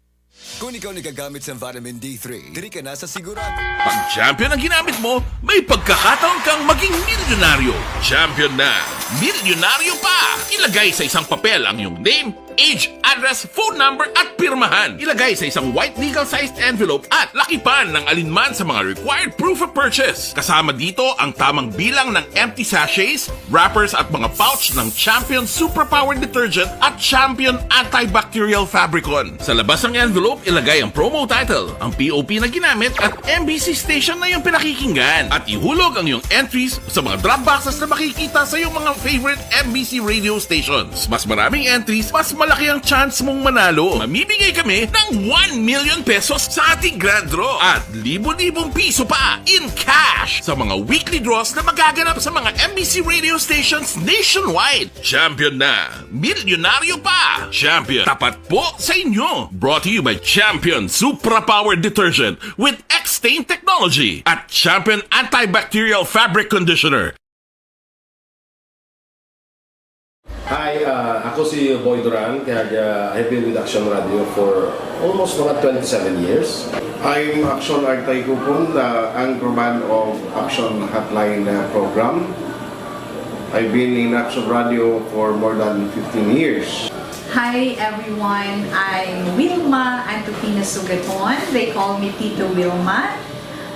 Kung ikaw nagagamit sa vitamin D three, diri ka na sa sigurado. Pag Champion ang ginamit mo, may pagkakataon kang maging milyonaryo. Champion na, milyonaryo pa! Ilagay sa isang papel ang iyong name, age, address, phone number at pirmahan. Ilagay sa isang white legal-sized envelope at lakipan ng alinman sa mga required proof of purchase. Kasama dito ang tamang bilang ng empty sachets, wrappers at mga pouch ng Champion Superpower Detergent at Champion Antibacterial Fabricon. Sa labas ng envelope, ilagay ang promo title, ang P O P na ginamit at M B C station na iyong pinakikinggan. At ihulog ang iyong entries sa mga drop boxes na makikita sa iyong mga favorite M B C radio stations. Mas maraming entries, mas malaki ang chance mong manalo. Mamimigay kami ng one million pesos sa ating grand draw at libo-libong piso pa in cash sa mga weekly draws na magaganap sa mga M B C radio stations nationwide. Champion na! Milyonaryo pa! Champion, tapat po sa inyo! Brought to you by Champion Supra Power Detergent with X-Stain Technology at Champion Antibacterial Fabric Conditioner. Hi, ah, ako si Boy Duran, kag, ah, I've been with Action Radio for almost mga twenty-seven years. I'm Action Artay Kupon, the anchorman of Action Hotline, ah, program. I've been in Action Radio for more than fifteen years. Hi everyone, I'm Wilma Antokina Sugaton. They call me Tito Wilma.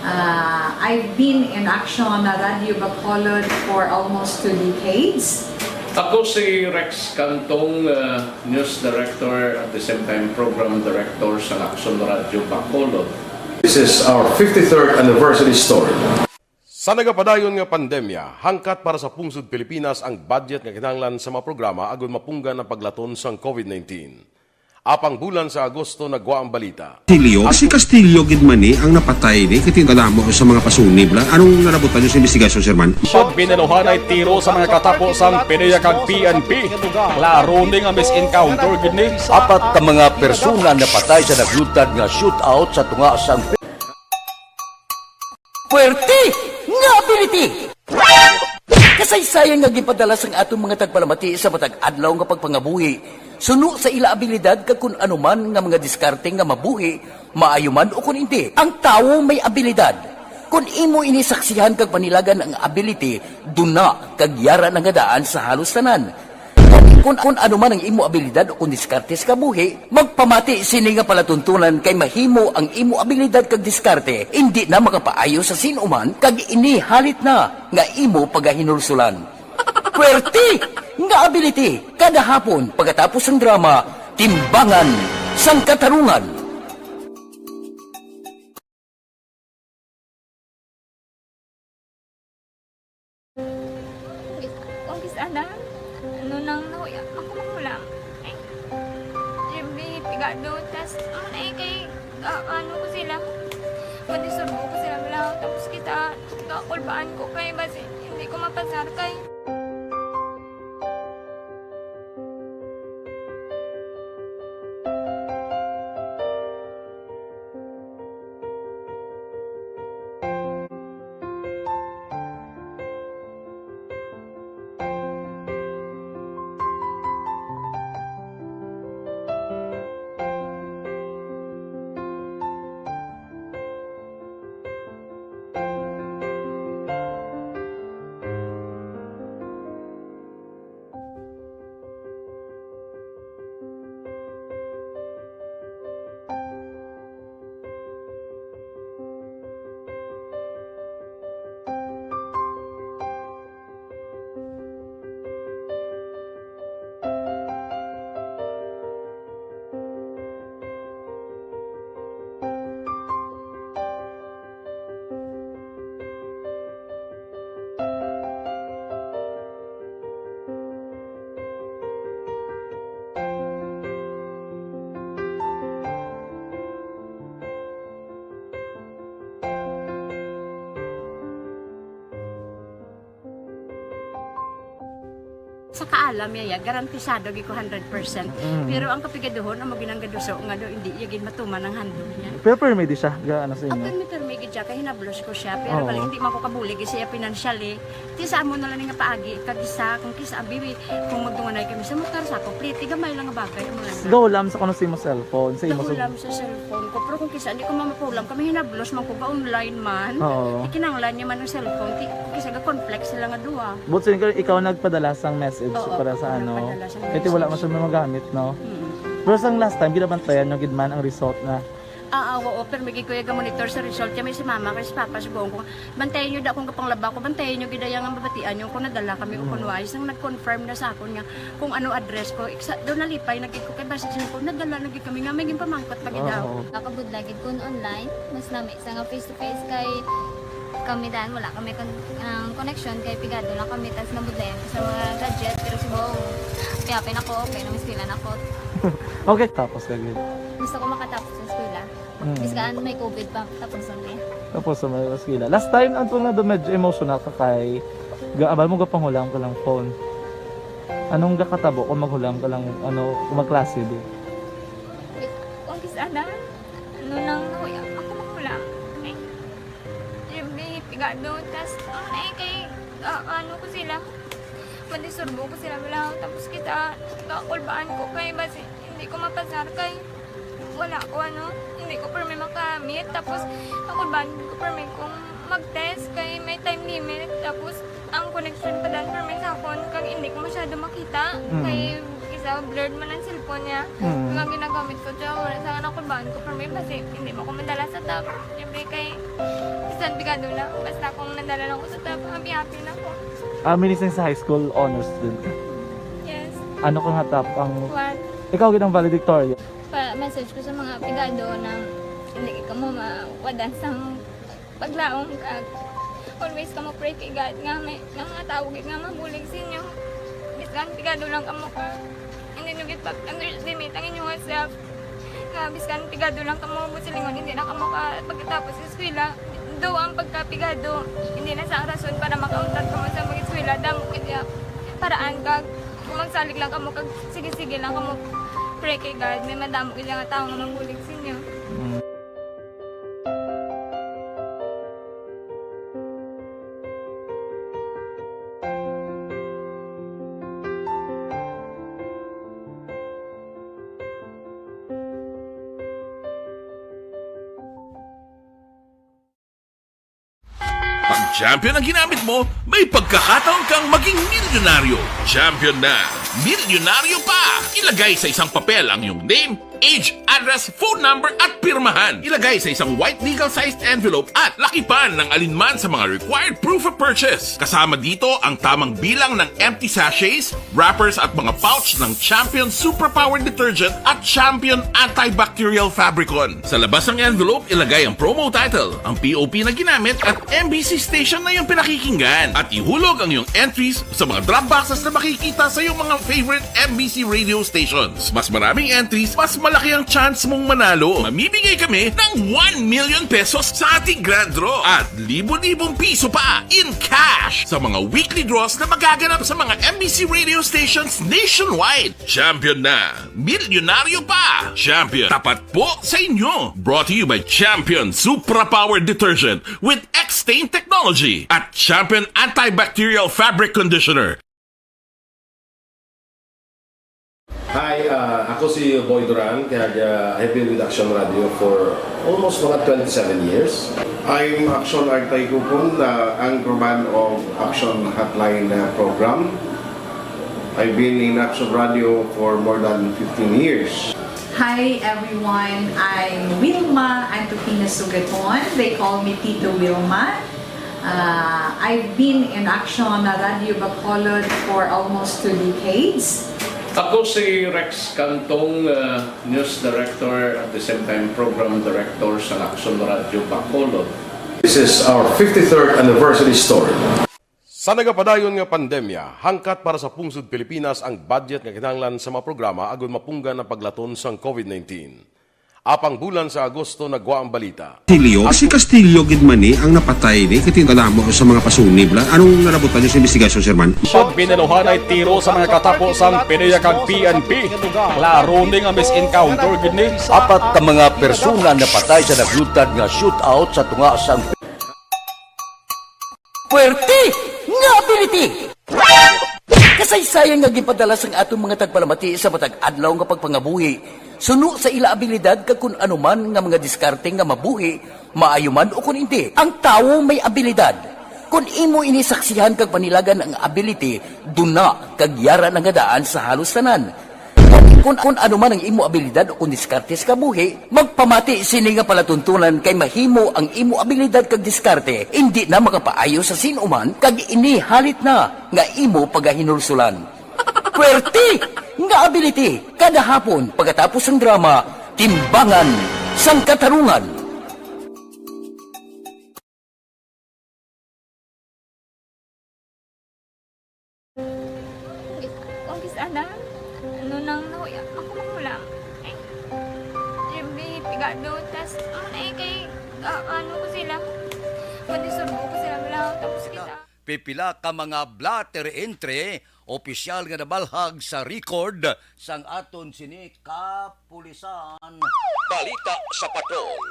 Uh, I've been in Action Radio Bacolod for almost two decades. Ako si Rex Cantong, uh, News Director at the same time Program Director sa Action Radio Bacolod. This is our fifty-third anniversary story. Sa nagapadayon nga pandemya, hangkat para sa pungsod Pilipinas ang budget nga kinahanglan sa mga programa agud mapunggan ang paglaton sang COVID nineteen. Apang bulan sa Agosto nagwa ang balita. Castillo? Si Castillo gid man ni ang napatay ni kay kadamo sa mga pasunib la. Anong nalabutan niyo sa investigasyon, Sir Man? Pag binaluhan ay tiro sa mga katapo sang PDEA kag P N P. Klaro ni nga mis-encounter gid ni. Apat ka mga persona napatay sa naglutad nga shootout sa tunga sang Puwerte nga ability! Kasaysayan nga ginpadala sang aton mga tagpalamati sa matag adlaw nga pagpangabuhi suno sa ila abilidad kag kun ano man nga mga diskarte nga mabuhi, maayo man o kun indi. Ang tawo may abilidad. Kun imo ini saksihan kag panilagan ang ability, duna kag yara na nga daan sa halos tanan. Kani Kung, kung ano man ang imo abilidad o kung diskarte sa kabuhi, magpamati sini nga palatuntunan, kay mahimo ang imo abilidad kag diskarte indi na makapaayo sa sin-o man, kag ini halit na nga imo pagahinulsulan. Puwerte nga ability, kada hapon pagkatapos sang drama, Timbangan sang Katarungan. Kung kis-, kung kis-, ana, ano nang nahuya, ako magulang. Ay, every pigado, tas, ano na eh, kay, ah, ano ko sila, madisturbo ko sila, wala, tapos kita, kakulbaan ko kay, basi, hindi ko mapasar kay. Sa kaalam niya, ya, garantisado gid ko hundred percent. Mm. Pero ang kapigaduhon, amo gid ang gaduso nga daw hindi iya gid matuman ang handog niya. Pero permi di siya, ga, ano sa inyo? Ang permi, permi gid siya, kay hinablos ko siya. Pero Oo. Bali, hindi man ko kabulig siya financially. Ti sa amo na lang nga paagi, kag isa, kung kisa, abi, kung magdunganay kami sa motor, sa ako, pliti, gamay lang nga bagay, amo lang. Gahulam sa kuno sa imo cellphone, sa imo sa Gahulam sa cellphone ko, pero kung kisa, hindi ko mamapulam, kami hinablos man ko, ga-online man. Oo. Ikinanglan niya man ang cellphone, ti, kung kisa, ga-conflict sila nga duha. But so, ikaw, ikaw nagpadala sang message Oo, para sa ako ano? Nagpadala sang Kaya ti wala message. Man siya magamit, no? Mm. Pero sang last time, ginabantayan nyo gid man ang result na? Ah, ah, oo, pero may gid ko yung monitor sa result. Kaya may si mama, kay si papa, subong ko. Bantayan nyo da akong kapanglaba ko, bantayan nyo gid ang babatian nyo kung nadala kami o Mm. kung wais. Nang nag-confirm na sa akon nga kung ano address ko, iksa, doon nalipay na gid ko kay basta siya ko, nadala na gid kami nga may ginpamangkot pa gid daw. Oo. Nakabudlay gid kun online, mas lami sa nga face to face kay kami dan wala kami kon-, ang connection kay pigado lang kami tas nabudlayan ko sa mga gadget pero subong happy-happy na ko, okay na, mas pila na ko. Okay, tapos ka gid. Gusto ko makatapos sa eskwela. Mm. Biskan may covid pa, tapos ang eh. Tapos sa may eskwela. Last time, ang tunga do medyo emotional ka kay gaabal mo gapanghulam ka lang phone. Anong gakatabo kung maghulam ka lang, ano, kung magklase di? Kung kis-, ana, ano nang nahuya, ako maghulam. Ay, yung may pigado, tas, ano na eh, kay, ah, ano ko sila, madisturbo ko sila, wala, tapos kita, kakulbaan ko kay, basi, hindi ko mapasar kay, wala ko, ano, hindi ko permi makamit, tapos, kakulbaan ko permi kung mag-test kay may time limit, tapos, ang connection pa dan permi sa akon, kag hindi ko masyado makita, Mm. kay isa blurred man ang cellphone niya. Mm. Kag ang ginagamit ko, siya, wala sa anak ko, baan ko permi, basi hindi mo ko madala sa top. Siyempre, kay, bisan pigado lang, basta kung nadala lang ko sa top, happy-happy na ko. Ah, minising sa high school, honor student ka? Yes. Ano ka nga top ang One. Ikaw gid ang valedictorian? Pa-message ko sa mga pigado na hindi ka mo mawadan sa paglaom kag always kamo pray kay God nga may, nga mga tawo gid nga mabulig sa inyo. Biskan pigado lang kamo ka, hindi nyo gid pag-underestimate ang inyong self. Nga biskan pigado lang kamo, busilingon, hindi na kamo ka pagkatapos sa eskwela. Do ang pagkapigado, hindi na sa rason para makauntat kamo sa mag-eskwela. Damo gid ya paraan kag kung magsalig lang kamo kag sige-sige lang kamo pray kay God, may madamo gid nga tawo nga mabulig sa inyo. Mm. Pag Champion ang ginamit mo, may pagkakataon kang maging milyonaryo. Champion na, milyonaryo pa! Ilagay sa isang papel ang iyong name, age, address, phone number, at pirmahan. Ilagay sa isang white legal-sized envelope at lakipan ng alinman sa mga required proof of purchase. Kasama dito ang tamang bilang ng empty sachets, wrappers at mga pouch ng Champion Superpower Detergent at Champion Antibacterial Fabricon. Sa labas ng envelope, ilagay ang promo title, ang P O P na ginamit at M B C station na iyong pinakikinggan. At ihulog ang iyong entries sa mga drop boxes na makikita sa iyong mga favorite M B C radio stations. Mas maraming entries, mas malaki ang chance mong manalo. Mamimigay kami ng one million pesos sa ating grand draw at libo-libong piso pa in cash sa mga weekly draws na magaganap sa mga M B C radio stations nationwide. Champion na! Milyonaryo pa! Champion, tapat po sa inyo! Brought to you by Champion Supra Power Detergent with X-Stain Technology at Champion Antibacterial Fabric Conditioner. Hi, ah, ako si Boy Duran, kag, ah, I've been with Action Radio for almost mga twenty-seven years. I'm Action Artay Gupon, the anchorman of Action Hotline, uh, program. I've been in Action Radio for more than fifteen years. Hi everyone, I'm Wilma Antokina Sugaton. They call me Tito Wilma. Uh, I've been in Action Radio Bacolod for almost two decades. Ako si Rex Cantong, uh, news director, at the same time program director sa Action Radio Bacolod. This is our fifty-third anniversary story. Sa nagapadayon nga pandemya, hangkat para sa pungsod Pilipinas ang budget nga kinahanglan sa mga programa agud mapunggan ang paglaton sang COVID nineteen. Apang bulan sa Agosto nagwa ang balita. Castillo, si Castillo gid man ni ang napatay ni, kay kadamo sa mga pasunib la. Anong nalabutan niyo sa investigasyon, Sir Man? Pagbinaluhan ay tiro sa mga katapo sang PDEA kag P N P. Klaro ni nga misencounter gid ni. Apat ka mga persona napatay sa naglutad nga shootout sa tunga sang Puwerte nga ability! Kasaysayan nga ginpadala sang aton mga tagpalamati sa matag adlaw nga pagpangabuhi, suno sa ila abilidad kag kun ano man nga mga diskarte nga mabuhi, maayo man o kun indi, ang tawo may abilidad. Kun imo ini saksihan kag panilagan ang ability, duna kag yara na nga daan sa halos tanan. Kun, kun ano man ang imo abilidad o kun diskarte sa kabuhi, magpamati sini nga palatuntunan kay mahimo ang imo abilidad kag diskarte indi na makapaayo sa sin-o man kag ini halit na nga imo pagahinulsolan. Puwerte nga ability kada hapon pagkatapos sang drama, Timbangan sang Katarungan. Kung kis-, ana, ano nang nahuya, ako mahulam. Ay, siyempre, pigado, tas, ano na eh, kay, ah, ano ko sila, madisurbo ko sila, wala, tapos kita. Pipila ka mga blotter entry opisyal nga nabalhag sa record sang aton sini kapulisan. Balita sa Patrol.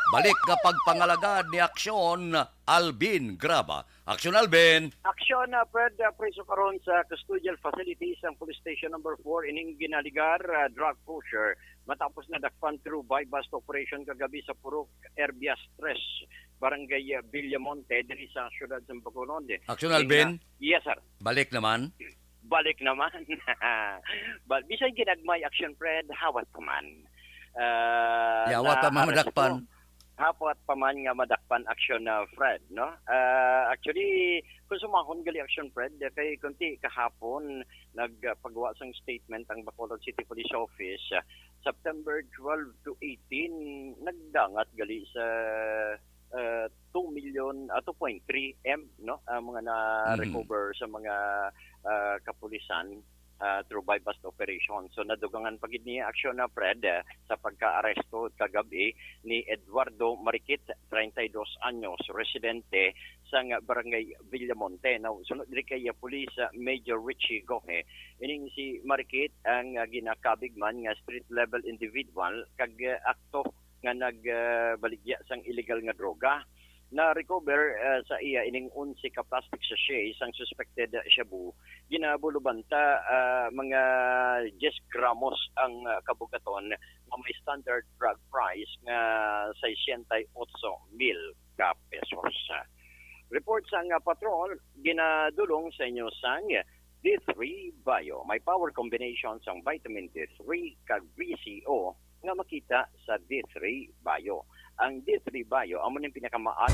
Balik nga pagpangalagad ni Aksyon, Alvin Graba. Aksyon, Alvin. Aksyon, uh, Fred, uh, preso karon sa custodial facilities ang Police Station Number Four ining ginaligar, uh, drug pusher matapos nadakpan through buy-bust operation kagabi sa Purok Erbias Tres, Barangay, uh, Villamonte, diri sa siyudad sa Bacolod. Aksyon, Alvin. Yes, sir. Balik naman. Balik naman. But bisan ginagmay action, Fred, hawat pa man. Ah, Yawat pa man madakpan. Hawat pa man nga madakpan action na, Fred, no? Ah, actually, kung sumahon gali action, Fred, kay kunti kahapon nagpagawa sang statement ang Bacolod City Police Office, ah, September twelve to eighteen, nagdangat gali sa, ah, two million, ah, two point three M, no, ang mga na-recover sa mga, ah, kapulisan, ah, through buy-bust operation. So, nadugangan pa gid ni aksyon na, Fred, ah, sa pagkaaresto kagab-i ni Eduardo Marikit, treinta y dos anyos, residente sang Barangay Villamonte. Now, sunod diri kay, ah, Police, ah, Major Richie Gohe, ining si Marikit ang, ah, ginakabig man nga street-level individual kag, ah, akto nga nag, ah, baligya sang illegal nga droga. Na-recover, ah, sa iya ining onse ka plastic sachet sang suspected shabu. Ginabuloban ta, ah, mga diyes gramos ang, ah, kabugaton nga may standard drug price nga sesenta y otso mil ka pesos. Report sang, ah, patrol, ginadulong sa inyo sang D three Bio. May power combination sang vitamin D three kag V C O nga makita sa D three Bio. Ang D three Bio amo ning pinakamaat.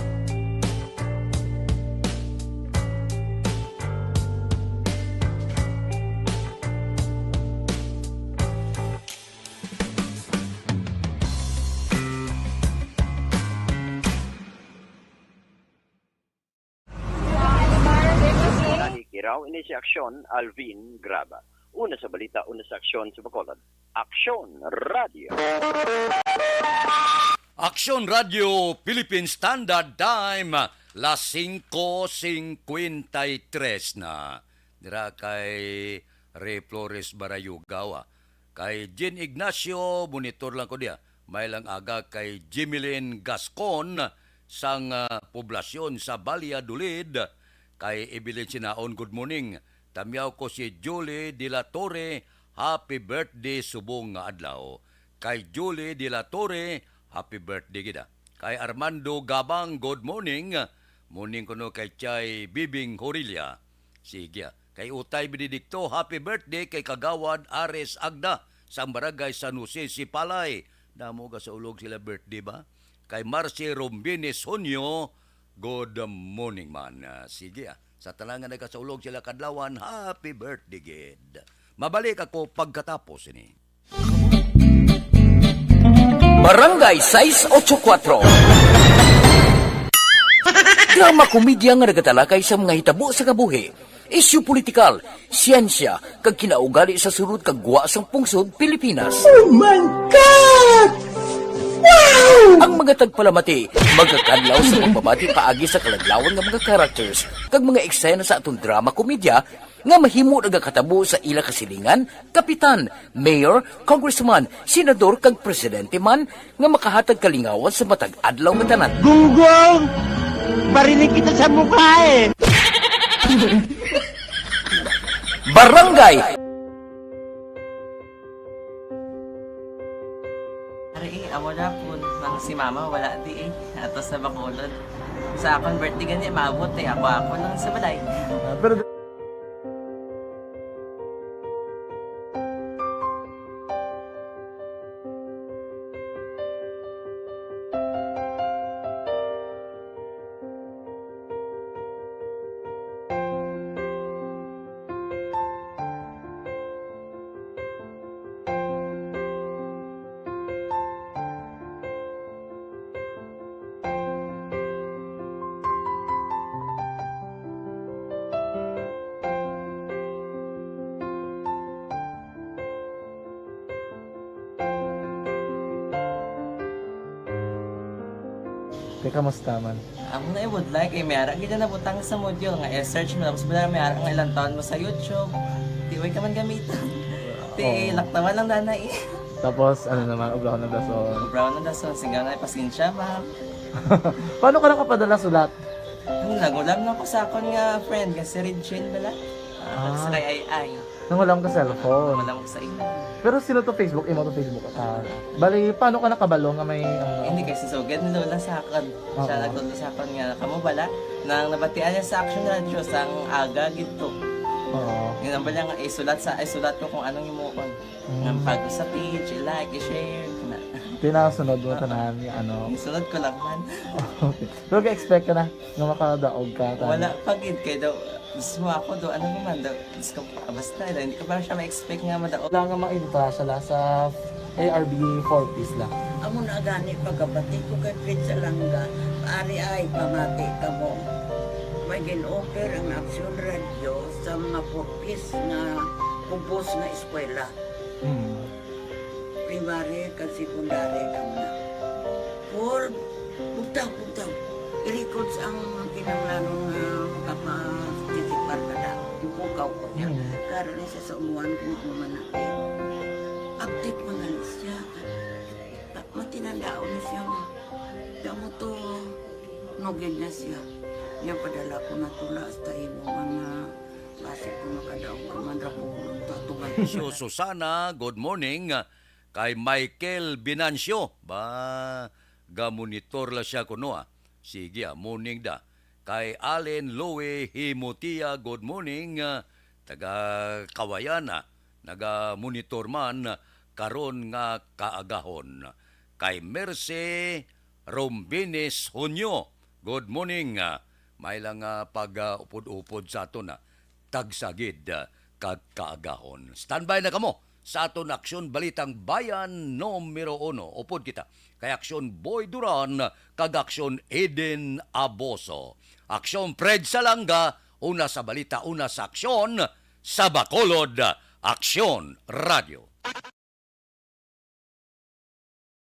Nahikiraw ini si Aksyon Alvin Graba. Una sa balita, una sa aksyon sa Bacolod. Aksyon Radio. Aksyon Radio Philippine Standard Time, las singko singkwenta y tres na. Dira kay Rey Flores Barayugaw, ah. Kay Jean Ignacio, monitor lang ko diya. May lang aga kay Jimilin Gascon sang, ah, poblasyon sa Valladolid. Kay Evelyn Sinaon, good morning. Tamyaw ko si Julie de la Torre, happy birthday subong nga adlaw. Kay Julie de la Torre, happy birthday gid, ah. Kay Armando Gabang, good morning. Morning kuno kay Chay Bibing Horilla. Sige, ah. Kay Utay Benedicto, happy birthday kay Kagawad Ares Agda sang Barangay San Jose, Sipalay. Damo ka sa ulog sila birthday ba? Kay Marcy Rombines Honyo, good morning man. Ah, sige, ah. Sa tanan nga nagasaulog sila kadlawan, happy birthday gid. Mabalik ako pagkatapos ini. Barangay sais ocho kuwatro. Drama komedya nga nagatalakay sa mga hitabo sa kabuhi, isyu politikal, siyensya, kag kinaugali sa sulod kag gwa sang pungsod Pilipinas. Oh my God! Wow! Ang mga tagpalamati magakadlaw sa pagpamati paagi sa kaladlawan nga mga characters kag mga eksena sa aton drama komedya nga mahimo nagakatabo sa ila kasilingan, kapitan, mayor, congressman, senador, kag presidente man nga makahatag kalingawan sa matag adlaw nga tanan. Gunggong! Barinig kita sa mukha eh! Barangay. Ari, eh, amo na po. Ang si mama, wala di eh. Ato sa Bacolod. Sa akon birthday gani, maabot eh. Ako, ako lang sa balay. Ah, pero Te, kamusta man? Amo na, I would like, eh, may ara gid na nabutang sa module nga i-search mo, tapos wala, may ara nga ilang taon mo sa YouTube. Di, way ka man gamiton. Ti, oo, laktawan lang dana, eh. Tapos, ano naman, ubraw na dason. Ubraw na dason, singgaw na, pasensya, ma'am. Paano ka nakapadala sulat? Ano, nagulam na ko sa akon nga friend, nga si Regine bala. Ah, ah, sa kay Ay Ay. Nangulam ka cellphone. Nangulam ko sa imo. Pero sino to Facebook? Imo to Facebook account? Bali, paano ka nakabalo nga may, ano? Hindi, kay si Sugad ni Lola sa akon. Oo. Siya nagtudlo sa akon nga, kamo bala, nang nabatian niya sa Action Radio, sang aga gid to. Oo. Yun ang bala nga, isulat sa, isulat ko kung anong himuon. Mm. Nga pag sa page, i-like, i-share, na. Tinasunod mo, oo, tanan, nga ano. Isunod ko lang man. Okay. Pero ga-expect ka na nga makadaog ka, tanan? Wala pa gid, kay daw, Diyos mo ako do, ano naman do? Diyos ko, basta, hindi ko pa siya ma-expect nga madaog. Wala nga ma-entra siya la sa A R B four Ps la. Amo na gani pagkabati ko kay Fritz Alanga, ari ay pamati kamo. May gin-offer ang Aksyon Radio sa mga four Ps nga kubos nga eskwela. Hmm. Primary kag secondary kamo na. Paul, bugtaw, bugtaw. I-records ang kinahanglanon nga makapa-, titipar ka na. Ipukaw ko niya. Hmm. Karon ni sa umuan kung ano man na, eh. Update man gani siya. Ta-, matinandaon ni siya, ma. Kamo to, nugid na siya. Niya padala ko na tula hasta imo man nga basi ko makadaog ka man ra ko tatungan. Sio Susana, good morning. Kay Michael Binancio, ba, ga-monitor la siya kuno, ah. Sige, ah, morning da. Kay Allen Louie Himutia, good morning. Ah, taga Kawayan, ah, naga-monitor man karon nga kaagahon. Kay Mercy Rombines Hunyo, good morning. Ah, may lang, ah, pag, ah, upod-upod sa aton, ah, tagsa gid, ah, kag kaagahon. Standby na kamo sa aton Aksyon Balitang Bayan numero uno. Upod kita kay Aksyon Boy Duran kag Aksyon Eden Aboso. Aksyon Fred Salanga, una sa balita, una sa aksyon, sa Bacolod, Aksyon Radio.